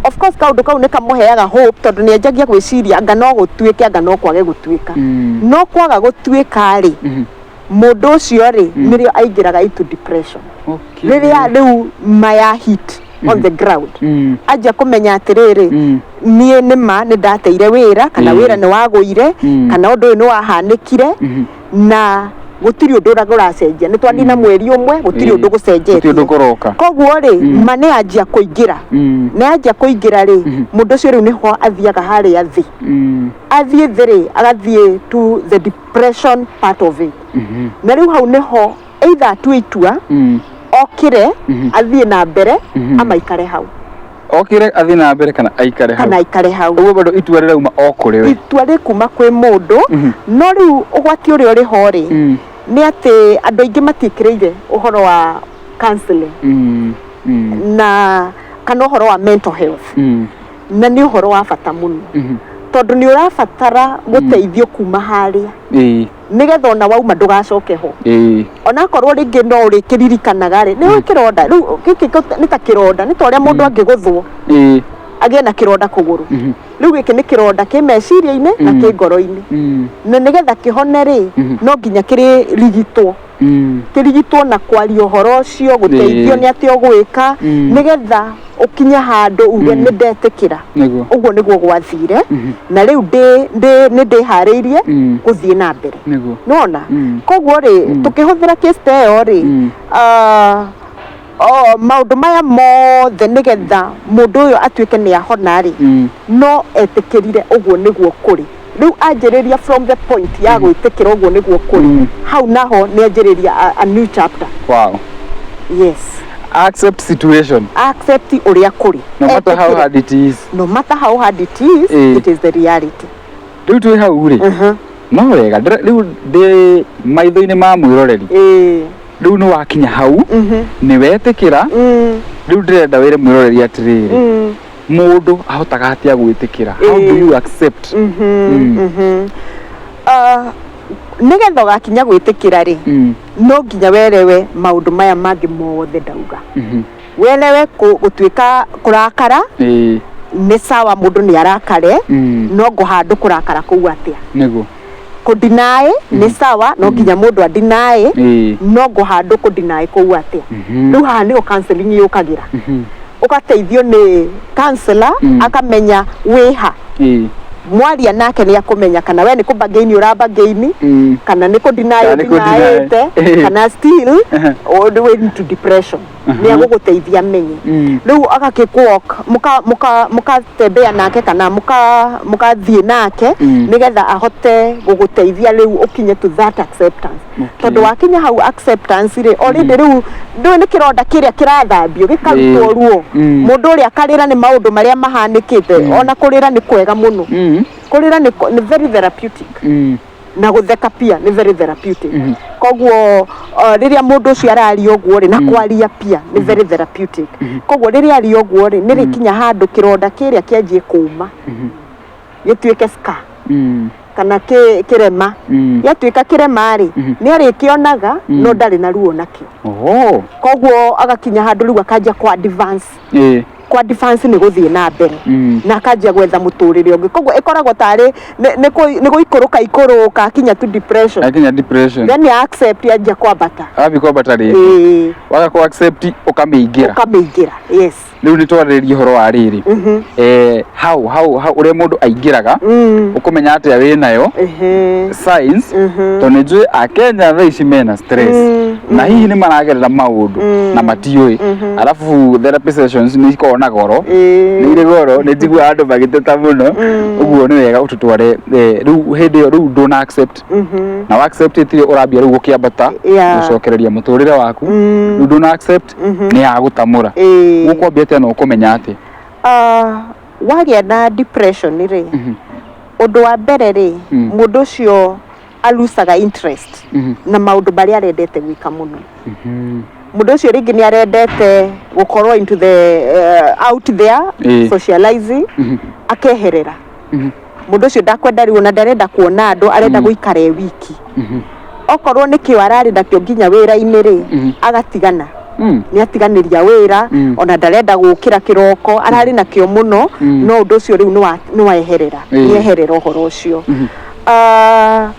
of course kaũndũ kau nĩ kamũheaga hope, tondũ nĩ anjagia gwĩciria anga no gũtuĩke, anga no kwage gũtuĩka. No kwaga gũtuĩka rĩ, mũndũ ũcio rĩ, nĩrĩo aingĩraga into depression, rĩrĩa rĩu maya hit on the ground, anjia kũmenya atĩrĩrĩ, niĩ nĩma nĩ ndateire wĩra, kana wĩra nĩ wagũire, kana ũndũ ũyũ nĩ wahanĩkire, na gũtirĩ ũndũ ũrĩa ũracenjia. Nĩ twanina mweri ũmwe, gũtirĩ ũndũ Gũtirĩ gũcenjetie. Ũndũ kũroka. Koguo rĩ, ma nĩ anjia kũingĩra, nĩ anjia kũingĩra rĩ, mũndũ ũcio rĩu nĩho athiaga harĩa thĩ. Athiĩ thĩ rĩ, agathiĩ to the depression part of it, na rĩu hau nĩho either atue itua okire, athiĩ na mbere, amaikare hau. Okire athiĩ na mbere kana aikare hau. Kana aikare hau. Ũguo bado itua rĩrauma o kũrĩ we. Itua rĩ kuma kwĩ mũndũ. No rĩu ũgwati ũrĩa ũrĩ ho rĩ, nĩ atĩ andũ aingĩ matiĩkĩrĩire ũhoro wa counseling na kana ũhoro wa mental health, na nĩ ũhoro wa bata mũno, tondũ nĩ ũrabatara gũteithio kuma harĩa, nĩgetha ona wauma ndũgacoke ho. Onakorwo rĩngĩ no ũrĩkĩririkanaga rĩ, nĩ kĩronda rĩu gĩkĩ nĩ ta kĩronda, nĩ ta ũrĩa mũndũ angĩgũthwo agĩe na kĩronda kũgũrũ. Rĩu gĩkĩ nĩ kĩronda kĩ meciria-inĩ na kĩ ngoro-inĩ, na nĩgetha kĩhone rĩ, no nginya kĩrĩrigitwo, kĩrigitwo na kwaria ũhoro ũcio, gũteithio nĩ atĩ ũgwĩka, nĩgetha ũkinye handũ uge, nĩ ndetĩkĩra, ũguo nĩguo gwathire, na rĩu ndĩ nĩ ndĩharĩirie gũthiĩ na mbere. Nona koguo rĩ, tũkĩhũthĩra case ta ĩyo rĩ, maũndũ maya mothe nĩgetha mũndũ ũyũ atuĩke nĩ ahona rĩ, no etĩkĩrire ũguo nĩguo kũrĩ. Rĩu anjĩrĩria from the point ya gwĩtĩkĩra ũguo nĩguo kũrĩ, hau naho nĩ anjĩrĩria a new chapter. Yes. Accept situation. Accept ũrĩa kũrĩ. No matter how Etĩkĩre. hard it is. No matter how hard it is, it is the reality. Rĩu twĩ hau rĩ, no wega rĩu ndĩ maitho-inĩ ma mwĩroreri, rĩu nĩ wakinya hau, nĩ wetĩkĩra. Rĩu ndĩrenda wĩre mwĩroreri atĩrĩrĩ, mũndũ ahotaga atĩa gwĩtĩkĩra? How do you accept? Nĩgetha ũgakinya gwĩtĩkĩra rĩ, no nginya werewe maũndũ maya mangĩ mothe ndauga, werewe gũtuĩka kũrakara nĩ sawa, mũndũ nĩ arakare, no ngũhandũ kũrakara kũu atĩa. Kũdeny nĩ sawa, no nginya mũndũ adeny, no ngũhandũ kũdeny kũu atĩa? Rĩu haha nĩho counseling yũkagĩra, ũgateithio nĩ counselor, akamenya wĩha. Mwaria nake nĩ akũmenya kana we nĩ kũbargain ũrabargain, kana nĩ kũdeny Kana nĩ kũ-deny. ũdeniĩte, kana still wĩ into depression. Nĩ agũgũteithia amenye. Rĩu agakĩkũ mũka mũka mũkatembea nake kana mũkathiĩ nake, nĩgetha ahote gũgũteithia rĩu ũkinye to that acceptance. Tondũ wakinya hau acceptance rĩ, already rĩu ndũĩ nĩ kĩronda kĩrĩa kĩrathambio gĩkarutwo ruo. Mũndũ ũrĩa akarĩra nĩ maũndũ marĩa mahanĩkĩte. Ona kũrĩra nĩ kwega mũno. Kũrĩra nĩ very therapeutic, na gũtheka pia nĩ very therapeutic. Koguo rĩrĩa mũndũ ũcio araria ũguo rĩ, na kwaria pia nĩ very therapeutic. Koguo rĩrĩa aria ũguo rĩ, nĩ rĩkinya handũ kĩronda kĩrĩa kĩanjie kũma, gĩtuĩke scar kana kĩrema. Gĩatuĩka kĩrema rĩ, nĩ arĩkĩonaga, no ndarĩ na ruo nakĩo. Koguo agakinya handũ rĩu akanjia kwa advance. Kwa advance nĩ gũthiĩ na mbere, na akanjia gwetha mũtũrĩre ũngĩ. Koguo ĩkoragwo tarĩ nĩ gũikũrũka ikũrũka akinya tu depression. Akinya depression. Then ya accept, yanjia kwambata. Agathiĩ kwambata rĩngĩ. Waga ku accept, ũkamĩingĩra. Ũkamĩingĩra, yes. Rĩu nĩ twarĩrĩria ũhoro wa rĩrĩ, how ũrĩa mũndũ aingĩraga, ũkũmenya atĩa wĩnayo, signs, tondũ nĩ njũĩ akenya thaa ici mena stress, na hihi nĩ maragerera maũndũ na matiũĩ. Arabu therapy sessions nĩ ikoragwo na goro, nĩ irĩ goro, nĩ njiguaga andũ magĩteta mũno. Ũguo nĩ wega ũtũtware, rĩu hĩndĩ ĩyo rĩu ndũna accept, na wa accept ĩtirĩ ũrambia rĩu gũkĩambata, gũcokereria mũtũrĩre waku. Rĩu ndũna accept, nĩ ya gũtamũra. Gũkwambia atĩa na ũkũmenya atĩa? Ah, wagĩa na depression rĩ, ũndũ wa mbere rĩ, mũndũ ũcio alusaga interest na maũndũ marĩa arendete gwĩka mũno. Mũndũ ũcio rĩngĩ nĩ arendete gũkorwo into the out there, socializing, akeherera. Mũndũ ũcio ndakwenda rĩu, ona ndarenda kuona andũ, arenda gũikara e wiki. Okorwo nĩ kĩo ararĩ nakĩo nginya wĩra-inĩ rĩ, agatigana, nĩ atiganĩria wĩra. Ona ndarenda gũkĩra kĩroko, ararĩ nakĩo mũno, no ũndũ ũcio rĩu nĩ waeherera, nĩ eherera ũhoro ũcio. Ah,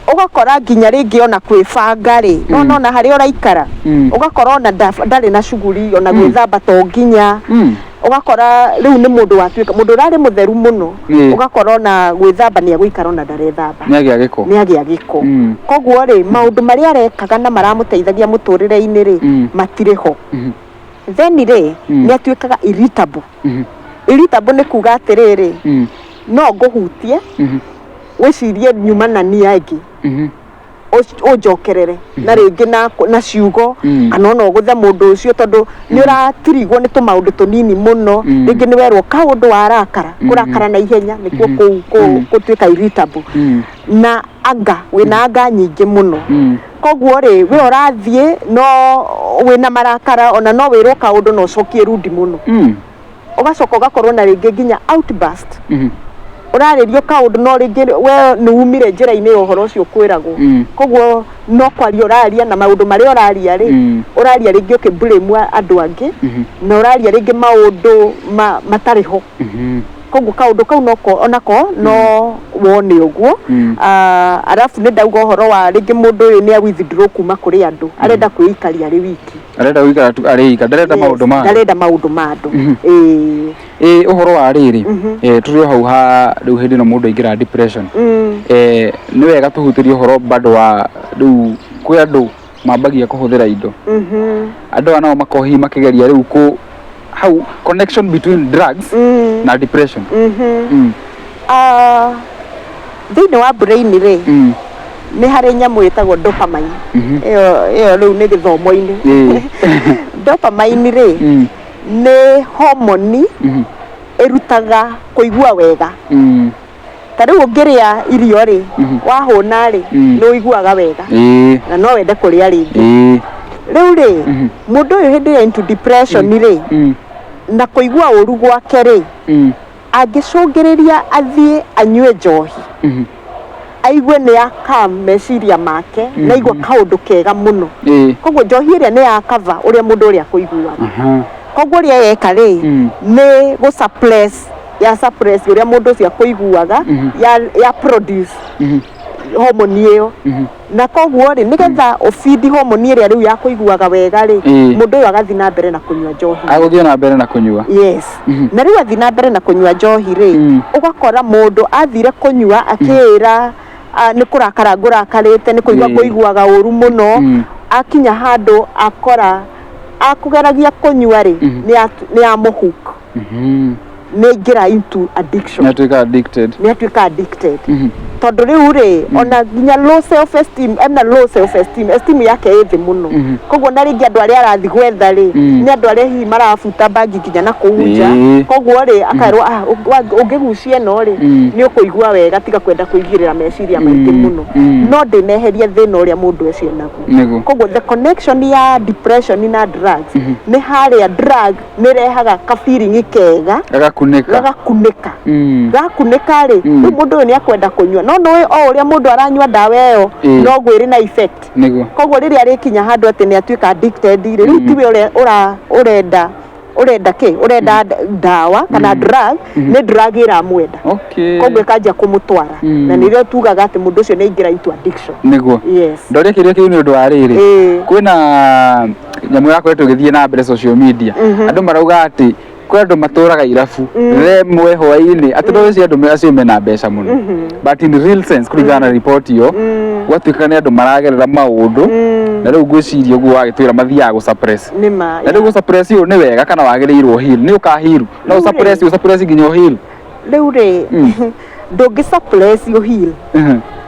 ũgakora nginya rĩngĩ ona kwĩbanga rĩ, nona harĩa ũraikara, ũgakora ona ndarĩ na shughuli, ona gwĩthamba to nginya. Ũgakora rĩu nĩ mũndũ watuĩka mũndũ ũrarĩ mũtheru mũno, ũgakora ona gwĩthamba nĩ egũikara ona ndarethamba. Nĩ agĩa gĩko. Nĩ agĩa gĩko. Koguo rĩ, maũndũ marĩa arekaga na maramũteithagia mũtũrĩre-inĩ rĩ, matirĩ ho. Then rĩ, nĩ atuĩkaga irritable. Irritable nĩ kuga atĩrĩrĩ, no ngũhutie, wĩcirie nyuma na niĩ angĩ, ũnjokerere na rĩngĩ na ciugo, kana ona ũgũthe mũndũ ũcio, tondũ nĩ ũratirigwo nĩ tũmaũndũ tũnini mũno. Rĩngĩ nĩ werwo kaũndũ, warakara, kũrakara na ihenya nĩkuo kũu gũtuĩka irritable. Na anga wĩna anga nyingĩ mũno. Koguo rĩ, we ũrathiĩ no wĩna marakara, ona no wĩrwo kaũndũ na ũcokie rundi mũno. Ũgacoka ũgakorwo na rĩngĩ nginya outburst. Ũrarĩrio kaũndũ, no rĩngĩ we nĩ umire njĩra-inĩ ya ũhoro ũcio ũkwĩragwo. Koguo no kwaria ũraria, na maũndũ marĩa ũraria rĩ, ũraria rĩngĩ ũkĩ blame andũ angĩ, na ũraria rĩngĩ maũndũ matarĩ ho. Koguo kaũndũ kau noko onako no wone ũguo. Ah, arabu nĩ ndauga ũhoro wa rĩngĩ mũndũ ũyũ nĩ a withdraw kuma kũrĩ andũ, arenda kwĩikaria arĩ wiki. Arenda gũikara tu arĩ ika, ndarenda maũndũ ma Ndarenda maũndũ ma andũ. Ĩĩ. Ĩ ũhoro wa rĩrĩ, tũrĩ o hau ha rĩu hĩndĩ ĩno mũndũ aingĩra depression, nĩ wega tũhutĩrie ũhoro bado wa rĩu kwĩ andũ mambagia kũhũthĩra indo. Andũ aya nao makorwo hihi makĩgeria rĩu kũ how connection between drugs na depression. Ah, thĩinĩ wa brain rĩ, nĩ harĩ nyamũ ĩtagwo dopamine. Ĩyo rĩu nĩ gĩthomo-inĩ. Dopamine rĩ, nĩ homoni ĩrutaga kũigua wega. Ta rĩu ũngĩrĩa irio rĩ, wahũna rĩ, nĩ ũiguaga wega, na no wende kũrĩa rĩngĩ. Rĩu rĩ, mũndũ ũyũ hĩndĩ ĩrĩa into depression rĩ, na kũigua ũru gwake rĩ, angĩcũngĩrĩria athiĩ anyue njohi, aigue nĩ ya calm meciria make, na aigua kaũndũ kega mũno. Koguo njohi ĩrĩa nĩ ya cover ũrĩa mũndũ ũrĩa akũiguaga. Koguo ũrĩa yeka rĩ, nĩ gũ suppress, ya suppress ũrĩa mũndũ ũcio akũiguaga, ya produce. Homoni ĩyo. Na koguo rĩ, nĩgetha ũbindi homoni ĩrĩa rĩu ya kũiguaga wega rĩ, mũndũ ũyũ agathiĩ na mbere na kũnyua njohi. Agũthiĩ na mbere na kũnyua. Yes. Na rĩu athiĩ na mbere na kũnyua njohi rĩ, ũgakora mũndũ athire kũnyua akĩĩra, "Ah, nĩ kũrakara ngũrakarĩte, nĩ kũigua ngũiguaga ũru mũno." Akinya handũ akora akũgeragia kũnyua rĩ, nĩ amũhook, nĩ aingĩra into addiction. Nĩ atuĩka addicted. Nĩ atuĩka addicted, tondũ rĩu rĩ, ona nginya low self esteem, ena low self esteem, esteem yake ĩ thĩ mũno. Koguo na rĩngĩ andũ arĩa arathiĩ gwetha rĩ, nĩ andũ arĩa hihi marabuta bangi nginya na kũu nja. Koguo rĩ, akarwo, "Ah, ũngĩgucia ĩno rĩ, nĩ ũkũigua wega, tiga kwenda kũigĩrĩra meciria maingĩ mũno." No ndĩneheria thĩna ũrĩa mũndũ ũcio naguo. Koguo the connection ya depression na drugs nĩ harĩa drug nĩ ĩrehaga ka feeling kega. Gagakunĩka. Gagakunĩka. Gakunĩka rĩ, rĩu mũndũ ũyũ nĩ akwenda kũnyua, no nĩũĩ o ũrĩa mũndũ aranyua ndawa ĩyo, noguo ĩrĩ na effect. Koguo rĩrĩa rĩkinya handũ atĩ nĩ atuĩka addicted rĩ, rĩu tiwe ũrĩa ũrenda kĩ ũrenda ndawa kana drug, nĩ drug ĩramwenda. Koguo ĩkanjia kũmũtwara, na nĩrĩo tugaga atĩ mũndũ ũcio nĩ aingĩra into addiction. Yes. Ndoria kĩũria kĩu nĩ ũndũ wa rĩrĩ, kwĩna nyamũ yakoretwo ĩgĩthiĩ na mbere social media, andũ marauga atĩ kwĩ andũ matũraga irabu remwe hwaĩ-inĩ, atĩ no cio andũ acio mena mbeca mũno, but in real sense, kũringana na riboti ĩyo, gwatuĩka nĩ andũ maragerera maũndũ, na rĩu ngwĩciria ũguo wagĩtwĩra mathiaga gũ suppress. Nĩma. Na rĩu gũ suppress ũyũ nĩ wega kana wagĩrĩirwo heal? Nĩ ũka heal no Rĩu rĩ- suppress, ũ suppress nginya ũ heal? Rĩu rĩ, ndũngĩ suppress you heal,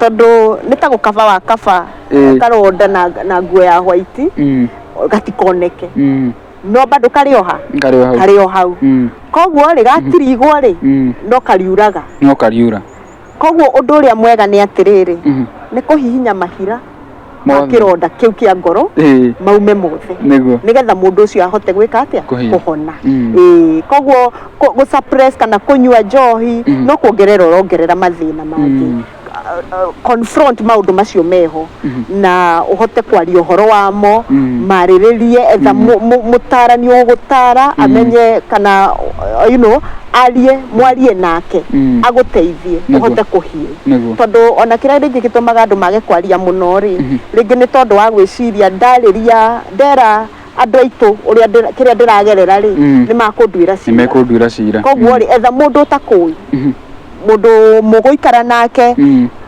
tondũ nĩ ta gũkaba wa kaba karonda na nguo ya white gatikoneke, no bado karĩ o ha? Karĩ o hau. Karĩ o hau. Koguo rĩ, gatirigwo rĩ, no kariuraga. No kariura. Koguo ũndũ ũrĩa mwega nĩ atĩrĩrĩ, nĩ kũhihinya mahira ma Mothe. kĩronda kĩu kĩa ngoro maume mothe, nĩgetha mũndũ ũcio ahote gwĩka atĩa? Kũheal. Kũhona. Ĩĩ, koguo gũ suppress kana kũnyua njohi no kuongerera ũrongerera mathĩna mangĩ. Confront maũndũ macio meho na ũhote kwaria ũhoro wamo, marĩrĩrie, etha mũtarani ũgũgũtara, amenye kana arie, mwarie nake, agũteithie ũhote kũheal. Tondũ ona kĩrĩa rĩngĩ gĩtũmaga andũ mage kwaria mũno rĩ, rĩngĩ nĩ tondũ wa gwĩciria, ndarĩria, ndera andũ aitũ ũrĩa kĩrĩa ndĩragerera rĩ, nĩ makũnduĩra nĩ cira. Mekũnduĩra cira. Koguo rĩ, etha mũndũ ũtakũĩ, mũndũ mũgũikara nake,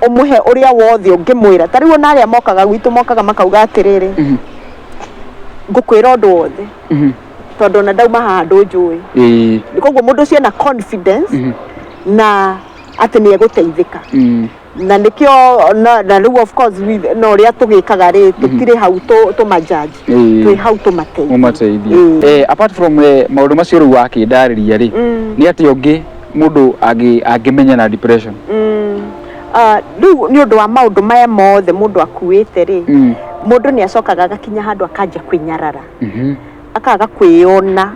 ũmũhe ũrĩa wothe ũngĩmwĩra. Ta rĩu ona arĩa mokaga gwitũ, mokaga makauga atĩrĩrĩ, "Ngũkwĩra ũndũ wothe, tondũ ona ndauma haha ndũnjũĩ." Koguo mũndũ ũcio ena confidence na atĩ nĩ egũteithĩka. Na nĩkĩo na rĩu of course na ũrĩa tũgĩkaga rĩ, tũtirĩ hau tũmajudge, twĩ hau tũmateithie. Mũmateithie. Ĩĩ. Apart from maũndũ macio rĩu wakĩndarĩria rĩ, nĩ atĩ ũngĩ mũndũ angĩmenya na depression? Ah, rĩu nĩ ũndũ wa maũndũ maya mothe mũndũ akuĩte rĩ, mũndũ nĩ acokaga agakinya handũ akanjia kwĩnyarara, akaga kwĩyona.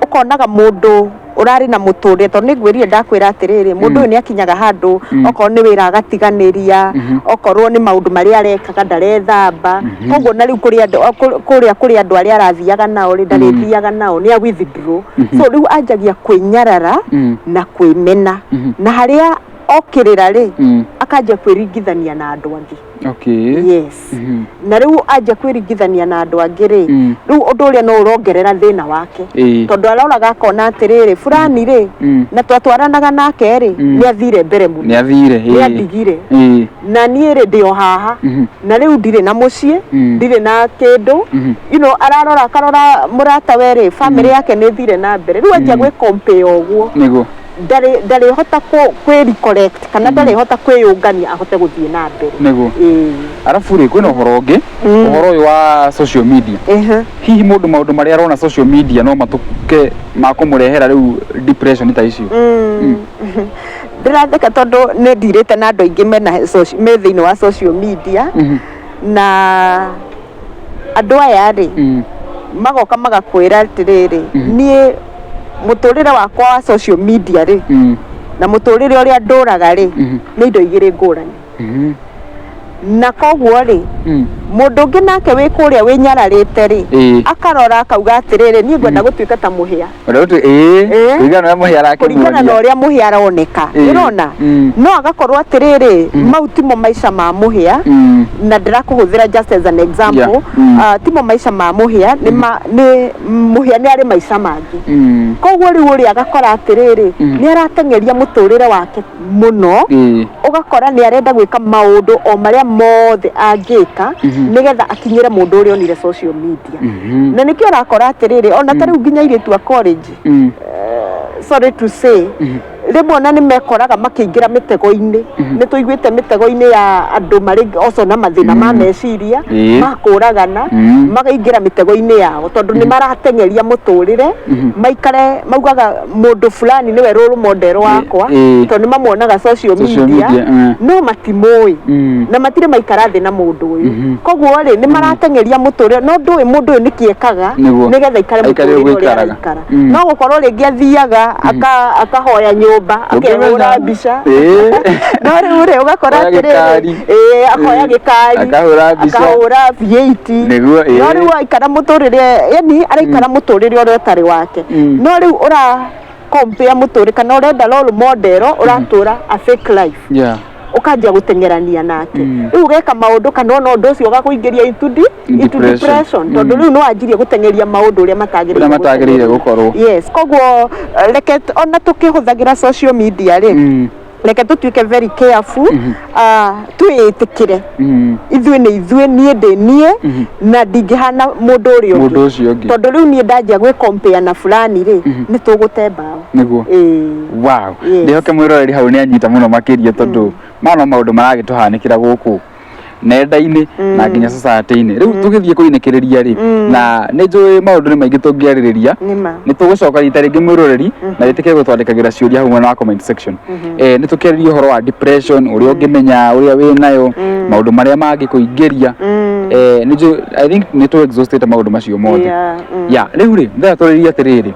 Ũkonaga mũndũ ũrarĩ na mũtũrĩre, tondũ nĩ ngwĩrire, ndakwĩra atĩrĩrĩ, mũndũ ũyũ nĩ akinyaga handũ, okorwo nĩ wĩra agatiganĩria, okorwo nĩ maũndũ marĩa arekaga, ndarethamba. Koguo na rĩu kũrĩ andũ kũrĩa kũrĩ andũ arĩa arathiaga nao rĩ, ndarĩthiaga nao, nĩ a withdraw. So rĩu anjagia kwĩnyarara na kwĩmena, na harĩa okĩrĩra rĩ, akanjia kwĩringithania na andũ angĩ. Yes. Na rĩu anjia kwĩringithania na andũ angĩ rĩ, rĩu ũndũ ũrĩa no ũrongerera thĩna wake, tondũ aroraga akona atĩrĩrĩ, fulani rĩ, na twatwaranaga nake rĩ, nĩ athire mbere mũno. Nĩ athire. Nĩ andigire, na niĩ rĩ, ndĩ o haha, na rĩu ndirĩ na mũciĩ, ndirĩ na kĩndũ. Ararora akarora mũrata we rĩ, family yake nĩ thire na mbere. Rĩu anjia gwĩ compare ũguo, ndarĩhota kwĩ recollect kana ndarĩhota kwĩyũngania ahote gũthiĩ na mbere. Ĩĩ. Arabu rĩ, kwĩna ũhoro ũngĩ, ũhoro ũyũ wa social media. Hihi mũndũ maũndũ marĩa arona social media no matũke ma kũmũrehera rĩu depression ta icio? Ndĩratheka tondũ nĩ ndirĩte na andũ aingĩ mena me thĩinĩ wa social media, na andũ aya rĩ, magoka magakwĩra atĩrĩrĩ, "Niĩ mũtũrĩre wakwa wa social media rĩ, na mũtũrĩre ũrĩa ndũraga rĩ, nĩ indo igĩrĩ ngũrani." Na koguo rĩ, Mũndũ ũngĩ nake wĩ kũrĩa wĩnyararĩte rĩ, akarora akauga atĩrĩrĩ, niĩ ngwenda gũtuĩka ta Mũhĩa. Ũrĩa ũtu Ĩĩ. Kũringana na ũrĩa Mũhĩa kũringana na arakĩmuonia. Ũrĩa Mũhĩa aroneka. Ũrona, no agakorwo atĩrĩrĩ, mau timo maica ma Mũhĩa, na ndĩrakũhũthĩra just as an example. Timo maica ma Mũhĩa, nĩ ma nĩ Mũhĩa nĩ arĩ maica mangĩ. Koguo rĩu ũrĩa agakora atĩrĩrĩ, nĩ arateng'eria mũtũrĩre wake mũno, ũgakora nĩ arenda gwĩka maũndũ o marĩa mothe angĩka nĩgetha akinyĩre mũndũ ũrĩa onire social media. Na nĩkĩo ũrakora atĩrĩrĩ, ona ta rĩu nginya airĩtu a college, sorry to say, rĩmwe ona nĩ mekoraga makĩingĩra mĩtego-inĩ. Nĩ tũiguĩte mĩtego-inĩ ya andũ marĩ oco na mathĩna ma meciria, makũragana, makaingĩra mĩtego-inĩ yao tondũ nĩ marateng'eria mũtũrĩre, maikare maugaga mũndũ fulani nĩwe role model wakwa, tondũ nĩ mamuonaga social Social media, media, no matimũĩ na matirĩ maikara thĩ na mũndũ ũyũ. Koguo rĩ, nĩ marateng'eria mũtũrĩre, no ndũĩ mũndũ ũyũ nĩkĩ ekaga Nĩguo. nĩgetha aikare Aikare mũtũrĩre ũguo ũrĩa aikaraga. araikara. No gũkorwo rĩngĩ athiaga akahoya nyũmba, akehũra Ũngĩmenya. Mbica. No rĩu rĩ, ũgakora Oya atĩrĩrĩ, gĩkari. Ĩĩ, akoya gĩkari, Akahũra mbica. Akahũra V8. Nĩguo. No rĩu aikara mũtũrĩre, yani araikara mũtũrĩre ũrĩa ũtarĩ wake. No rĩu ũra compare mũtũrĩre, kana ũrenda role model ũratũra a fake life, ũkanjia gũteng'erania nake. Rĩu ũgeka maũndũ, kana ona ũndũ ũcio ũgakũingĩria into Depression. Depression, tondũ rĩu nĩ wanjirie gũteng'eria maũndũ ũrĩa matagĩrĩire Ũrĩa matagĩrĩire gũkorwo. Yes, koguo reke ona tũkĩhũthagĩra social media rĩ, reke tũtuĩke very careful, twĩĩtĩkĩre ithuĩ nĩ ithuĩ, niĩ ndĩ niĩ, na ndingĩhana mũndũ ũrĩa Mũndũ ũngĩ, ũcio ũngĩ. Tondũ rĩu niĩ ndanjia gwĩ compare na fulani rĩ, nĩ tũgũte mbaũ. Ĩĩ. Wow. Yes. Ndĩhoke mwĩroreri hau nĩ anyita mũno makĩria, tondũ maya no maũndũ maragĩtũhanĩkĩra gũkũ nenda-inĩ na nginya society-inĩ. Rĩu tũgĩthiĩ kũinĩkĩrĩria rĩ, na nĩ njũĩ maũndũ nĩ maingĩ tũngĩarĩrĩria, Nĩma. Nĩ tũgũcoka rita rĩngĩ, mwĩroreri, na wĩtĩkĩre gũtwandĩkagĩra ciũria hau mwena wa comment section. Nĩ tũkĩarĩria ũhoro wa depression, ũrĩa ũngĩmenya ũrĩa wĩ nayo, maũndũ marĩa mangĩkũingĩria. Nĩ njũĩ, I think nĩ tũ exhaustĩte maũndũ macio mothe. Ya rĩu rĩ, ndĩrenda tũrĩrie atĩrĩrĩ,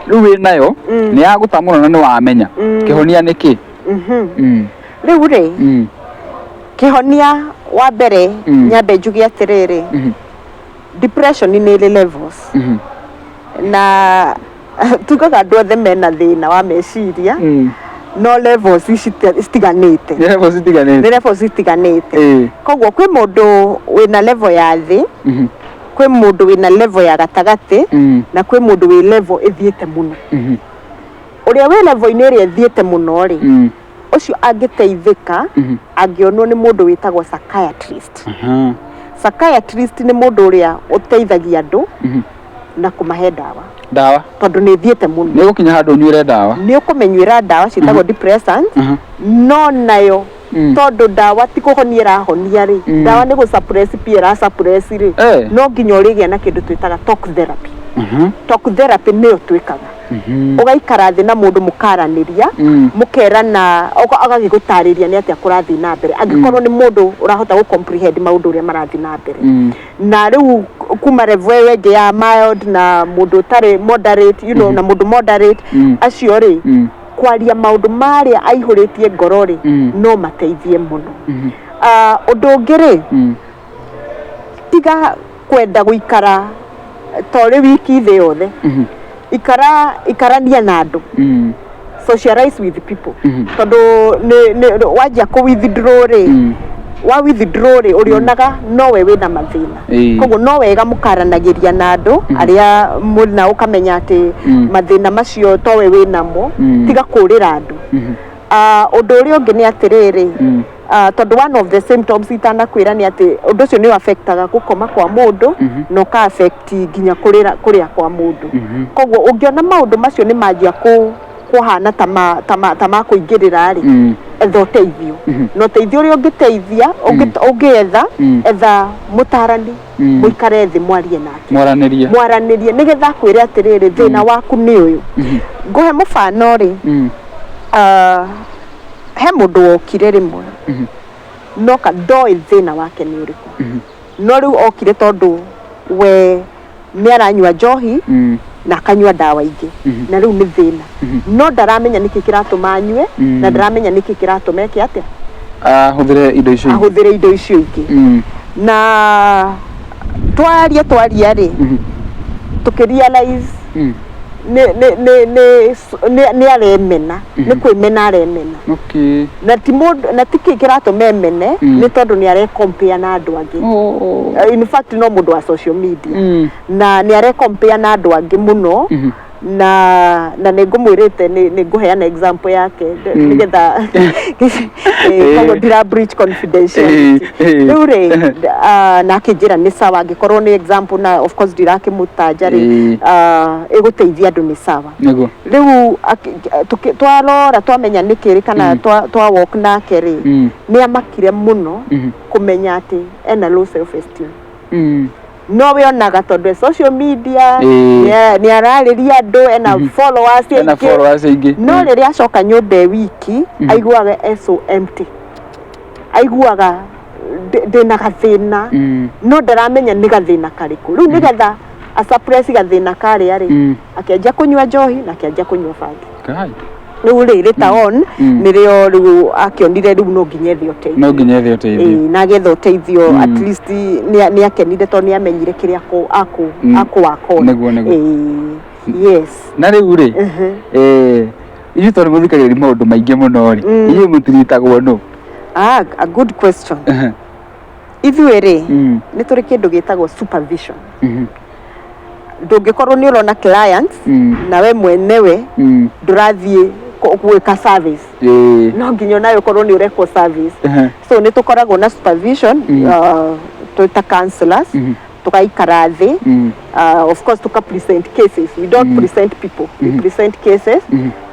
rĩu wĩ nayo, nĩ yagũta mũno na nĩ wamenya, kĩhonia nĩ kĩ? Rĩu rĩ, kĩhonia wa mbere, nyambe njuge atĩrĩrĩ, depression nĩ ĩrĩ levels, na tugaga andũ othe mena thĩna wa meciria, no levels ici citiganĩte. Nĩ levels itiganĩte. Nĩ levels itiganĩte. Koguo kwĩ mũndũ wĩna level ya thĩ, kwĩ mũndũ wĩna level ya gatagatĩ, na kwĩ mũndũ wĩ level ĩthiĩte mũno. Ũrĩa wĩ level-inĩ ĩrĩa ĩthiĩte mũno rĩ, ũcio angĩteithĩka angĩonwo nĩ mũndũ wĩtagwo psychiatrist. Psychiatrist nĩ mũndũ ũrĩa ũteithagia andũ na kũmahe ndawa, Ndawa. Tondũ nĩ ĩthiĩte mũno. Nĩ ũgũkinya handũ ũnyuĩre ndawa. Nĩ ũkũmenyuĩra ndawa ciĩtagwo depressants, no nayo, tondũ ndawa ti kũhonia ĩrahonia rĩ, ndawa nĩ gũ suppress pia ĩra suppress rĩ, no nginya ũrĩgĩa na kĩndũ twĩtaga talk therapy. Talk therapy nĩyo twĩkaga, ũgaikara thĩ na mũndũ, mũkaranĩria, mũkerana, agagĩgũtarĩria nĩ atĩa kũrathiĩ na mbere, angĩkorwo nĩ mũndũ ũrahota gũ comprehend maũndũ ũrĩa marathiĩ na mbere. Na rĩu kuma level ĩyo ĩngĩ ya mild na mũndũ ũtarĩ moderate, na mũndũ moderate, acio rĩ, kwaria maũndũ marĩa aihũrĩtie ngoro rĩ, no mateithie mũno. Ah, ũndũ ũngĩ rĩ, tiga kwenda gũikara ta ũrĩ wiki thĩ yothe. Ikara, ikarania na andũ, socialize with people, tondũ nĩ wanjia kũ withdraw rĩ, wa withdraw rĩ, ũrĩonaga nowe wĩna mathĩna. Koguo no wega mũkaranagĩria na andũ arĩa mũrĩ nao, ũkamenya atĩ mathĩna macio towe wĩnamo. Tiga kũrĩra andũ. Ah, ũndũ ũrĩa ũngĩ nĩ atĩrĩrĩ, ah, tondũ one of the symptoms itanakwĩra nĩ atĩ ũndũ ũcio nĩ affectaga gũkoma kwa mũndũ, na ũka affect nginya kũrĩra kũrĩa kwa mũndũ. Koguo ũngĩona maũndũ macio nĩ manjia kũhana ta ma kũingĩrĩra rĩ, etha ũteithio. Na ũteithio ũrĩa ũngĩteithia, ũngĩetha, etha mũtarani, mũikare thĩ mwarie nake. Mwaranĩrie. Mwaranĩrie nĩgetha akwĩre atĩrĩrĩ, thĩna waku nĩ ũyũ. Ngũhe mũbano rĩ, ah, he mũndũ wokire rĩmwe, noka ndoĩ thĩna wake nĩ ũrĩkũ, no rĩu okire tondũ we nĩ aranyua njohi na akanyua ndawa ingĩ, na rĩu nĩ thĩna, no ndaramenya nĩkĩ kĩratũma anyue, na ndaramenya nĩkĩ kĩratũma eke atĩa. Ahũthĩre indo icio ingĩ. Ahũthĩre indo icio ingĩ. Na twaria twaria rĩ, tũkĩ realize nĩ aremena, nĩ kwĩmena aremena. Na ti mũndũ, na ti kĩ kĩratũma emene, nĩ tondũ nĩ arecompare na andũ angĩ. In fact, no mũndũ wa social media, na nĩ arecompare na andũ angĩ mũno. Na nĩ ngũmwĩrĩte nĩ ngũheana example yake nĩgetha koguo ndira breach confidentiality. Rĩu rĩ, na akĩnjĩra nĩ sawa angĩkorwo nĩ example, na of course ndirakĩmũtanja rĩ, ĩgũteithia andũ, nĩ sawa. Rĩu twarora twamenya nĩ kĩrĩ kana twa walk nake rĩ, nĩ amakire mũno kũmenya atĩ ena low self esteem. No we onaga tondũ e social media, nĩ ararĩria andũ, ena followers Ena aingĩ. Followers aingĩ. No rĩrĩa acoka nyũmba e wiki, aiguaga e so empty, aiguaga ndĩna gathĩna, no ndaramenya nĩ gathĩna karĩkũ. Rĩu nĩgetha asuppress gathĩna karĩa rĩ, akĩanjia kũnyua njohi na akĩanjia kũnyua bangi. Kai. Rĩu rĩ, later on, nĩrĩo rĩu akĩonire rĩu no nginya ethe ũteithio. No nginya ethe ũteithio. Ĩĩ, na agetha ũteithio, at least nĩ akenire tondũ nĩ amenyire kĩrĩa akũ work on. Nĩguo, nĩguo. Ĩĩ, yes. Na rĩu rĩ, ithuĩ tondũ mũthikagĩrĩria maũndũ maingĩ mũno rĩ, inyuĩ mũtiritagwo nũ? Ah, a good question. Ithuĩ rĩ, nĩ tũrĩ kĩndũ gĩtagwo supervision. Ndũngĩkorwo nĩ ũrona clients na we mwenewe ndũrathiĩ gwĩka service, no nginya onawe ũkorwo nĩ ũrekwo service. So nĩ tũkoragwo na supervision, twĩta counselors, tũgaikara thĩ. Of course tuka present cases. We don't present people, we present cases,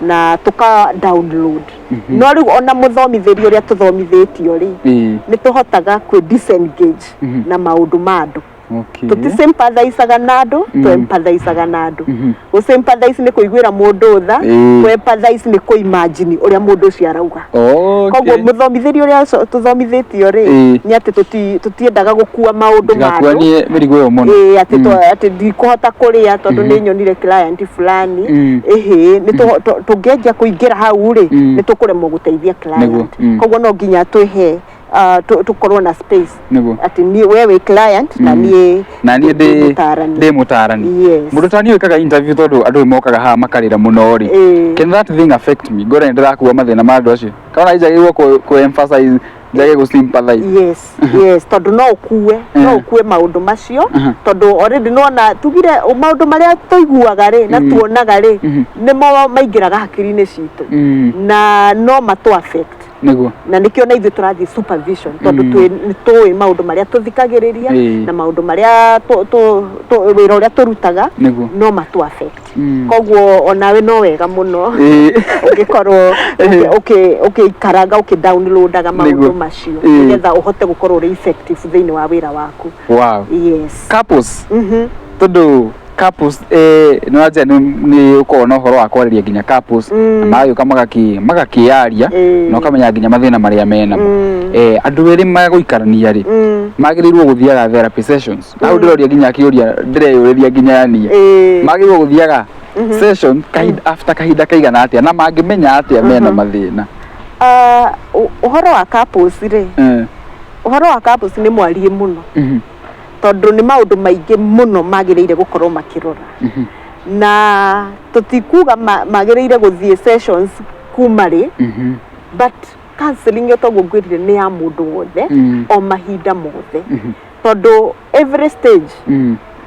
na tuka download. No rĩu ona mũthomithĩrio ũrĩa tũthomithĩtio rĩ, nĩ tũhotaga kwĩ disengage na maũndũ ma andũ. Tũti sympathizaga na andũ, tũ empathizaga na andũ. Gũ sympathize nĩ kũiguĩra mũndũ tha, kũ empathize nĩ kũ imagine ũrĩa mũndũ ũcio arauga. Koguo mũthomithĩrio ũrĩa tũthomithĩtio rĩ, nĩ atĩ tũtiendaga gũkua maũndũ ma andũ. Tigakuanie mĩrigo ĩyo mũno. Ĩĩ, atĩ atĩ ndikũhota kũrĩa tondũ nĩ nyonire client fulani. Ĩhĩ, nĩ tũngĩanjia kũingĩra hau rĩ, nĩ tũkũremwo gũteithia client. Koguo no nginya twĩhe tũkorwo na space atĩ niĩ, we wĩ client na niĩ Na niĩ ndĩ mũtaarani. Ndĩ mũtaarani. Yes. Mũndũ ta niĩ wĩkaga interview, tondũ andũ nĩ mokaga haha makarĩra mũno rĩ, can that thing affect me, ngore nĩ ndĩrakua mathĩna ma andũ acio, kana njagĩrĩirwo kũ emphasize, njage gũ sympathize? Yes, tondũ no ũkue maũndũ macio, tondũ already nĩwona tugire maũndũ marĩa tũiguaga rĩ na tuonaga rĩ, nĩmo maingĩraga hakiri-inĩ citũ na no matũ affect. Na nĩkĩo na ithuĩ tũrathiĩ supervision, tondũ nĩ tũĩ maũndũ marĩa tũthikagĩrĩria na maũndũ marĩa wĩra ũrĩa tũrutaga no matũ affect. Koguo onawe no wega mũno ũngĩkorwo ũkĩikaraga ũkĩ downloadaga maũndũ macio, nĩgetha ũhote gũkorwo ũrĩ effective thĩinĩ wa wĩra waku. Yes. Couples, tondũ couples, nĩ wanjia nĩ ũkoragwo na ũhoro wa kwarĩria nginya couples, na magagĩũka magakĩaria, na ũkamenya nginya mathĩna marĩa menamo. Andũ erĩ magũikarania rĩ, magĩrĩirwo gũthiaga therapy sessions? Na hau ndĩroria nginya kĩũria ndĩreyũrĩria nginya niĩ, magĩrĩirwo gũthiaga session kahinda after kahinda kaigana atĩa, na mangĩmenya atĩa mena mathĩna? Ah, ũhoro wa couples rĩ, ũhoro wa couples nĩ mwariĩ mũno, tondũ nĩ maũndũ maingĩ mũno magĩrĩire gũkorwo makĩrora, na tũtikuga magĩrĩire gũthiĩ sessions kuma rĩ, but counseling ĩyo, toguo ngwĩrire, nĩ ya mũndũ wothe, o mahinda mothe, tondũ every stage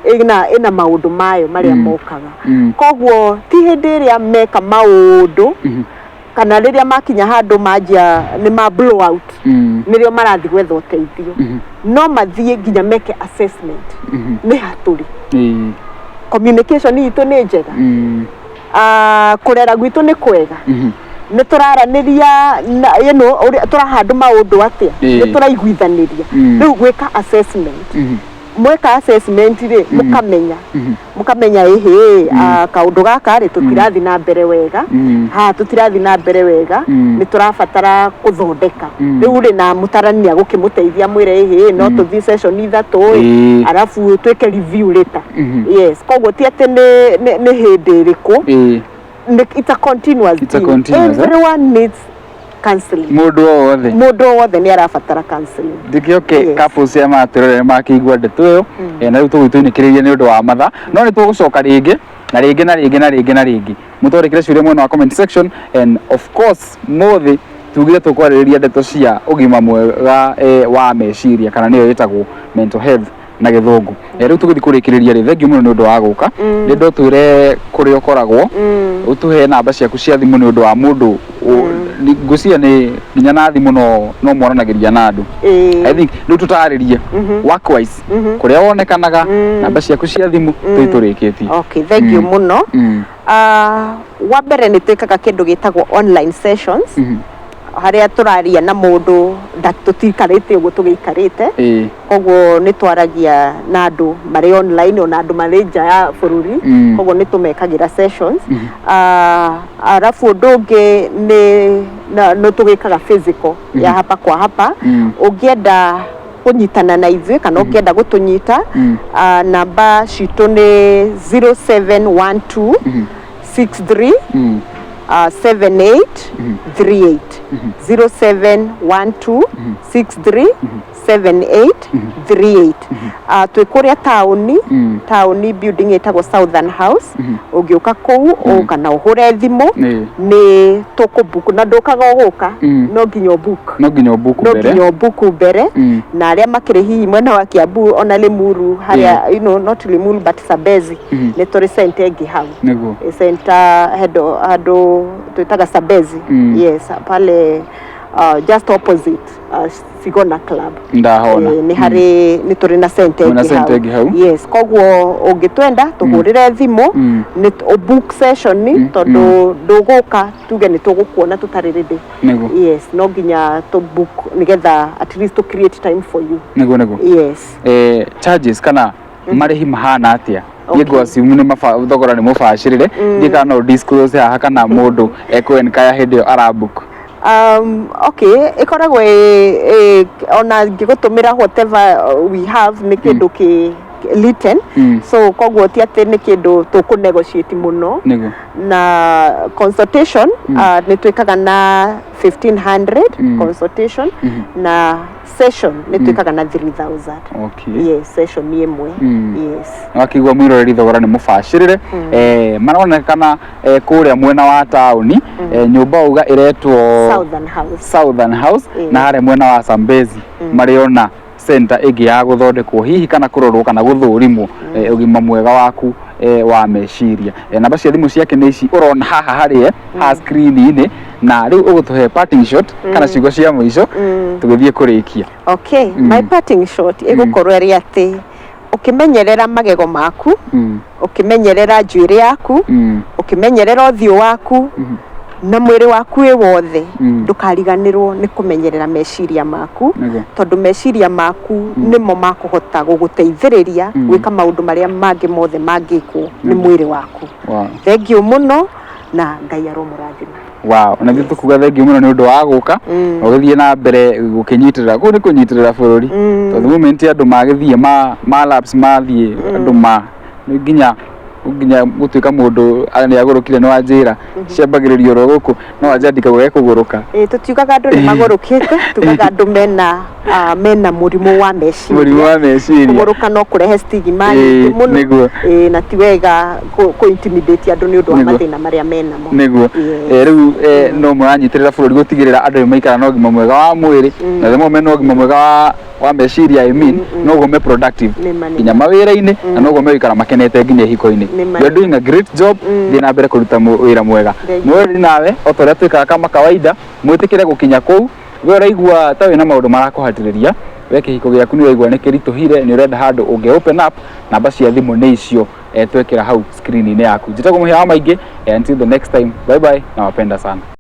ĩna maũndũ mayo marĩa mokaga. Koguo ti hĩndĩ ĩrĩa meka maũndũ kana rĩrĩa makinya handũ manjia nĩ ma blow out nĩrĩo marathiĩ gwetha ũteithio. No mathiĩ nginya meke assessment, nĩ hatũrĩ communication itũ nĩ njega, kũrera gwitũ nĩ kwega, nĩ tũraranĩria na you know, ũrĩa tũrahandũ maũndũ atĩa, nĩ tũraiguithanĩria. Rĩu gwĩka assessment, mweka assessment rĩ, mũkamenya mũkamenya ĩhĩ, kaũndũ gaka rĩ, tũtirathiĩ na mbere wega, haha tũtirathiĩ na mbere wega, nĩ tũrabatara gũthondeka. Rĩu rĩ, na mũtarani nĩ agũkĩmũteithia, mwĩre ĩhĩ, no tũthiĩ session ithatũ ĩ, arabu twĩke review later. Yes, koguo ti atĩ nĩ hĩndĩ ĩrĩkũ. It's a continuous It's a thing. Continuous, eh? Everyone needs counseling. Mũndũ o wothe. Mũndũ o wothe nĩ arabatara counseling. Ndikĩoke. Yes. Couples cia matũrere makĩigua ndeto ĩyo. Na rĩu tũgũitũinĩkĩrĩria nĩ ũndũ wa mathaa, no nĩ tũgũcoka rĩngĩ na rĩngĩ na rĩngĩ na rĩngĩ na rĩngĩ. Mũtwandĩkĩre ciũria mwena wa comment section, and of course mũthĩ tugire tũkwarĩrĩria ndeto cia ũgima mwega wa meciria, kana nĩyo ĩtagwo mental health na gĩthũngũ. Rĩu tũgĩthiĩ kũrĩkĩrĩria rĩ, thengiũ mũno nĩ ũndũ wa gũka. Nĩ ndũtwĩre kũrĩa ũkoragwo, ũtũhe namba ciaku cia thimũ nĩ ũndũ wa mũndũ ngwĩciria nĩ nginya na thimũ no mwaranagĩria na andũ. I think rĩu tũtarĩrie workwise kũrĩa wonekanaga, namba ciaku cia thimũ, tũi tũrĩkĩtie. Okay, thank you mũno. Wa mbere nĩ twĩkaga kĩndũ gĩtagwo online sessions, harĩa tũraria na mũndũ tũtikarĩte ũguo tũgĩikarĩte. Koguo nĩ twaragia na andũ marĩ online, ona andũ marĩ nja ya bũrũri. Koguo nĩ tũmekagĩra sessions. Arabu ũndũ ũngĩ nĩ nĩ tũgĩkaga physical ya hapa kwa hapa. Ũngĩenda kũnyitana na ithuĩ kana ũngĩenda gũtũnyita, namba citũ nĩ 0712 63 78 38, 0712 63 78 38. Twĩ kũrĩa taũni, taũni building ĩtagwo Southern House. Ũngĩũka kũu kana ũhũre thimũ, nĩ tũkũbook, na ndũkaga ũgũka, no nginya ũbook. No nginya ũbuku No mbere. nginya ũbook mbere. Na arĩa makĩrĩ hihi mwena wa Kiambu, ona Limuru harĩa, not Limuru but Sabezi, nĩ tũrĩ center ĩngĩ hau. Center handũ twĩtaga Sabezi. Yes, pale just opposite Sigona Club. Ndahona. Nĩ harĩ nĩ tũrĩ na center Mwĩna ĩngĩ. center ĩngĩ hau. Yes, koguo ũngĩtwenda tũhũrĩre thimũ, nĩ ũbook session, tondũ ndũgũka tuge nĩ tũgũkuona tũtarĩ ready. Yes, no nginya tũ book nĩgetha at least to create time for you. Nĩguo nĩguo. Yes. Charges kana marĩhi mahana atĩa? Niĩ ngũ assume nĩ thogora nĩ mũbacĩrĩre. Ndiĩ kana no disclose haha kana mũndũ ekũ-enquire hĩndĩ ĩyo arabook. Okay, ĩkoragwo ona ngĩgũtũmĩra whatever we have, nĩ kĩndũ kĩ written. So koguo ti atĩ nĩ kĩndũ tũkũ negotiate mũno. Na consultation, nĩ twĩkaga na 1500 consultation, na session nĩ twĩkaga na 3000. Yes, session ĩmwe. Yes. Wakĩigua mwĩroreri, thogora nĩ mũbacĩrĩre. Maronekana kũrĩa mwena wa taũni, nyũmba uga ĩretwo Southern House. Southern House. Na harĩa mwena wa Sambezi marĩ ona center ĩngĩ ya gũthondekwo hihi kana kũrorwo kana gũthũrimwo ũgima mwega waku wa meciria. Namba cia thimũ ciake nĩ ici ũrona haha harĩ ha screen-inĩ. Na rĩu ũgũtũhe parting shot kana ciugo cia mũico tũgĩthiĩ kũrĩkia. Okay, my parting shot ĩgũkorwo ĩrĩ atĩ ũkĩmenyerera magego maku, ũkĩmenyerera njuĩrĩ yaku, ũkĩmenyerera ũthiũ waku na mwĩrĩ waku wĩ wothe, ndũkariganĩrwo nĩ kũmenyerera meciria maku, tondũ meciria maku nĩmo makũhota gũgũteithĩrĩria gwĩka maũndũ marĩa mangĩ mothe mangĩkwo nĩ mwĩrĩ waku. Thengiũ mũno na Ngai aromũrathima. Wow, na ithuĩ tũkuga thengiũ mũno nĩ ũndũ wa gũka, ũgĩthiĩ na mbere gũkĩnyitĩrĩra kũu nĩ kũnyitĩrĩra bũrũri, tondũ moment andũ magĩthiĩ ma lapse, mathiĩ andũ ma nĩ nginya gũtuĩka mũndũ nĩ agũrũkire, nĩ wanjĩra ciambagĩrĩria oro gũkũ, no wanjandĩka gũgekũgũrũka. Ĩĩ, tũtiugaga andũ nĩ magũrũkĩte, tugaga andũ mena mũrimũ wa meciria. Mũrimũ wa meciria. Kũgũrũka no kũrehe stigma nyingĩ mũno. Ĩĩ, na ti wega kũ intimidate andũ nĩ ũndũ wa mathĩna marĩa menamo. Yes. Rĩu no mũranyitĩrĩra bũrũri gũtigĩrĩra andũ nĩ maikara na ũgima mwega wa mwĩrĩ, na rĩmwe mena ũgima mwega wa meciria, I mean, noguo me productive Nĩ ma. nginya mawĩra-inĩ, na noguo megũikara makenete nginya ihiko-inĩ. Nĩ ma. You are doing a great job. Thiĩ na mbere kũruta wĩra mwega. Thank you. Mwĩrori nawe, o ta ũrĩa twĩkaga kama kawaida, mwĩtĩkĩre gũkinya kũu we ũraigua ta wĩna maũndũ marakũhatĩrĩria, we kĩhiko gĩaku nĩ ũraigua nĩ kĩritũhire, nĩ ũrenda handũ ũngĩ open up, namba cia thimũ nĩ icio twekĩra hau screen-inĩ yaku. Njĩtagwo Mũhĩa wa Maingĩ. Until the next time, bye bye, nawapenda sana.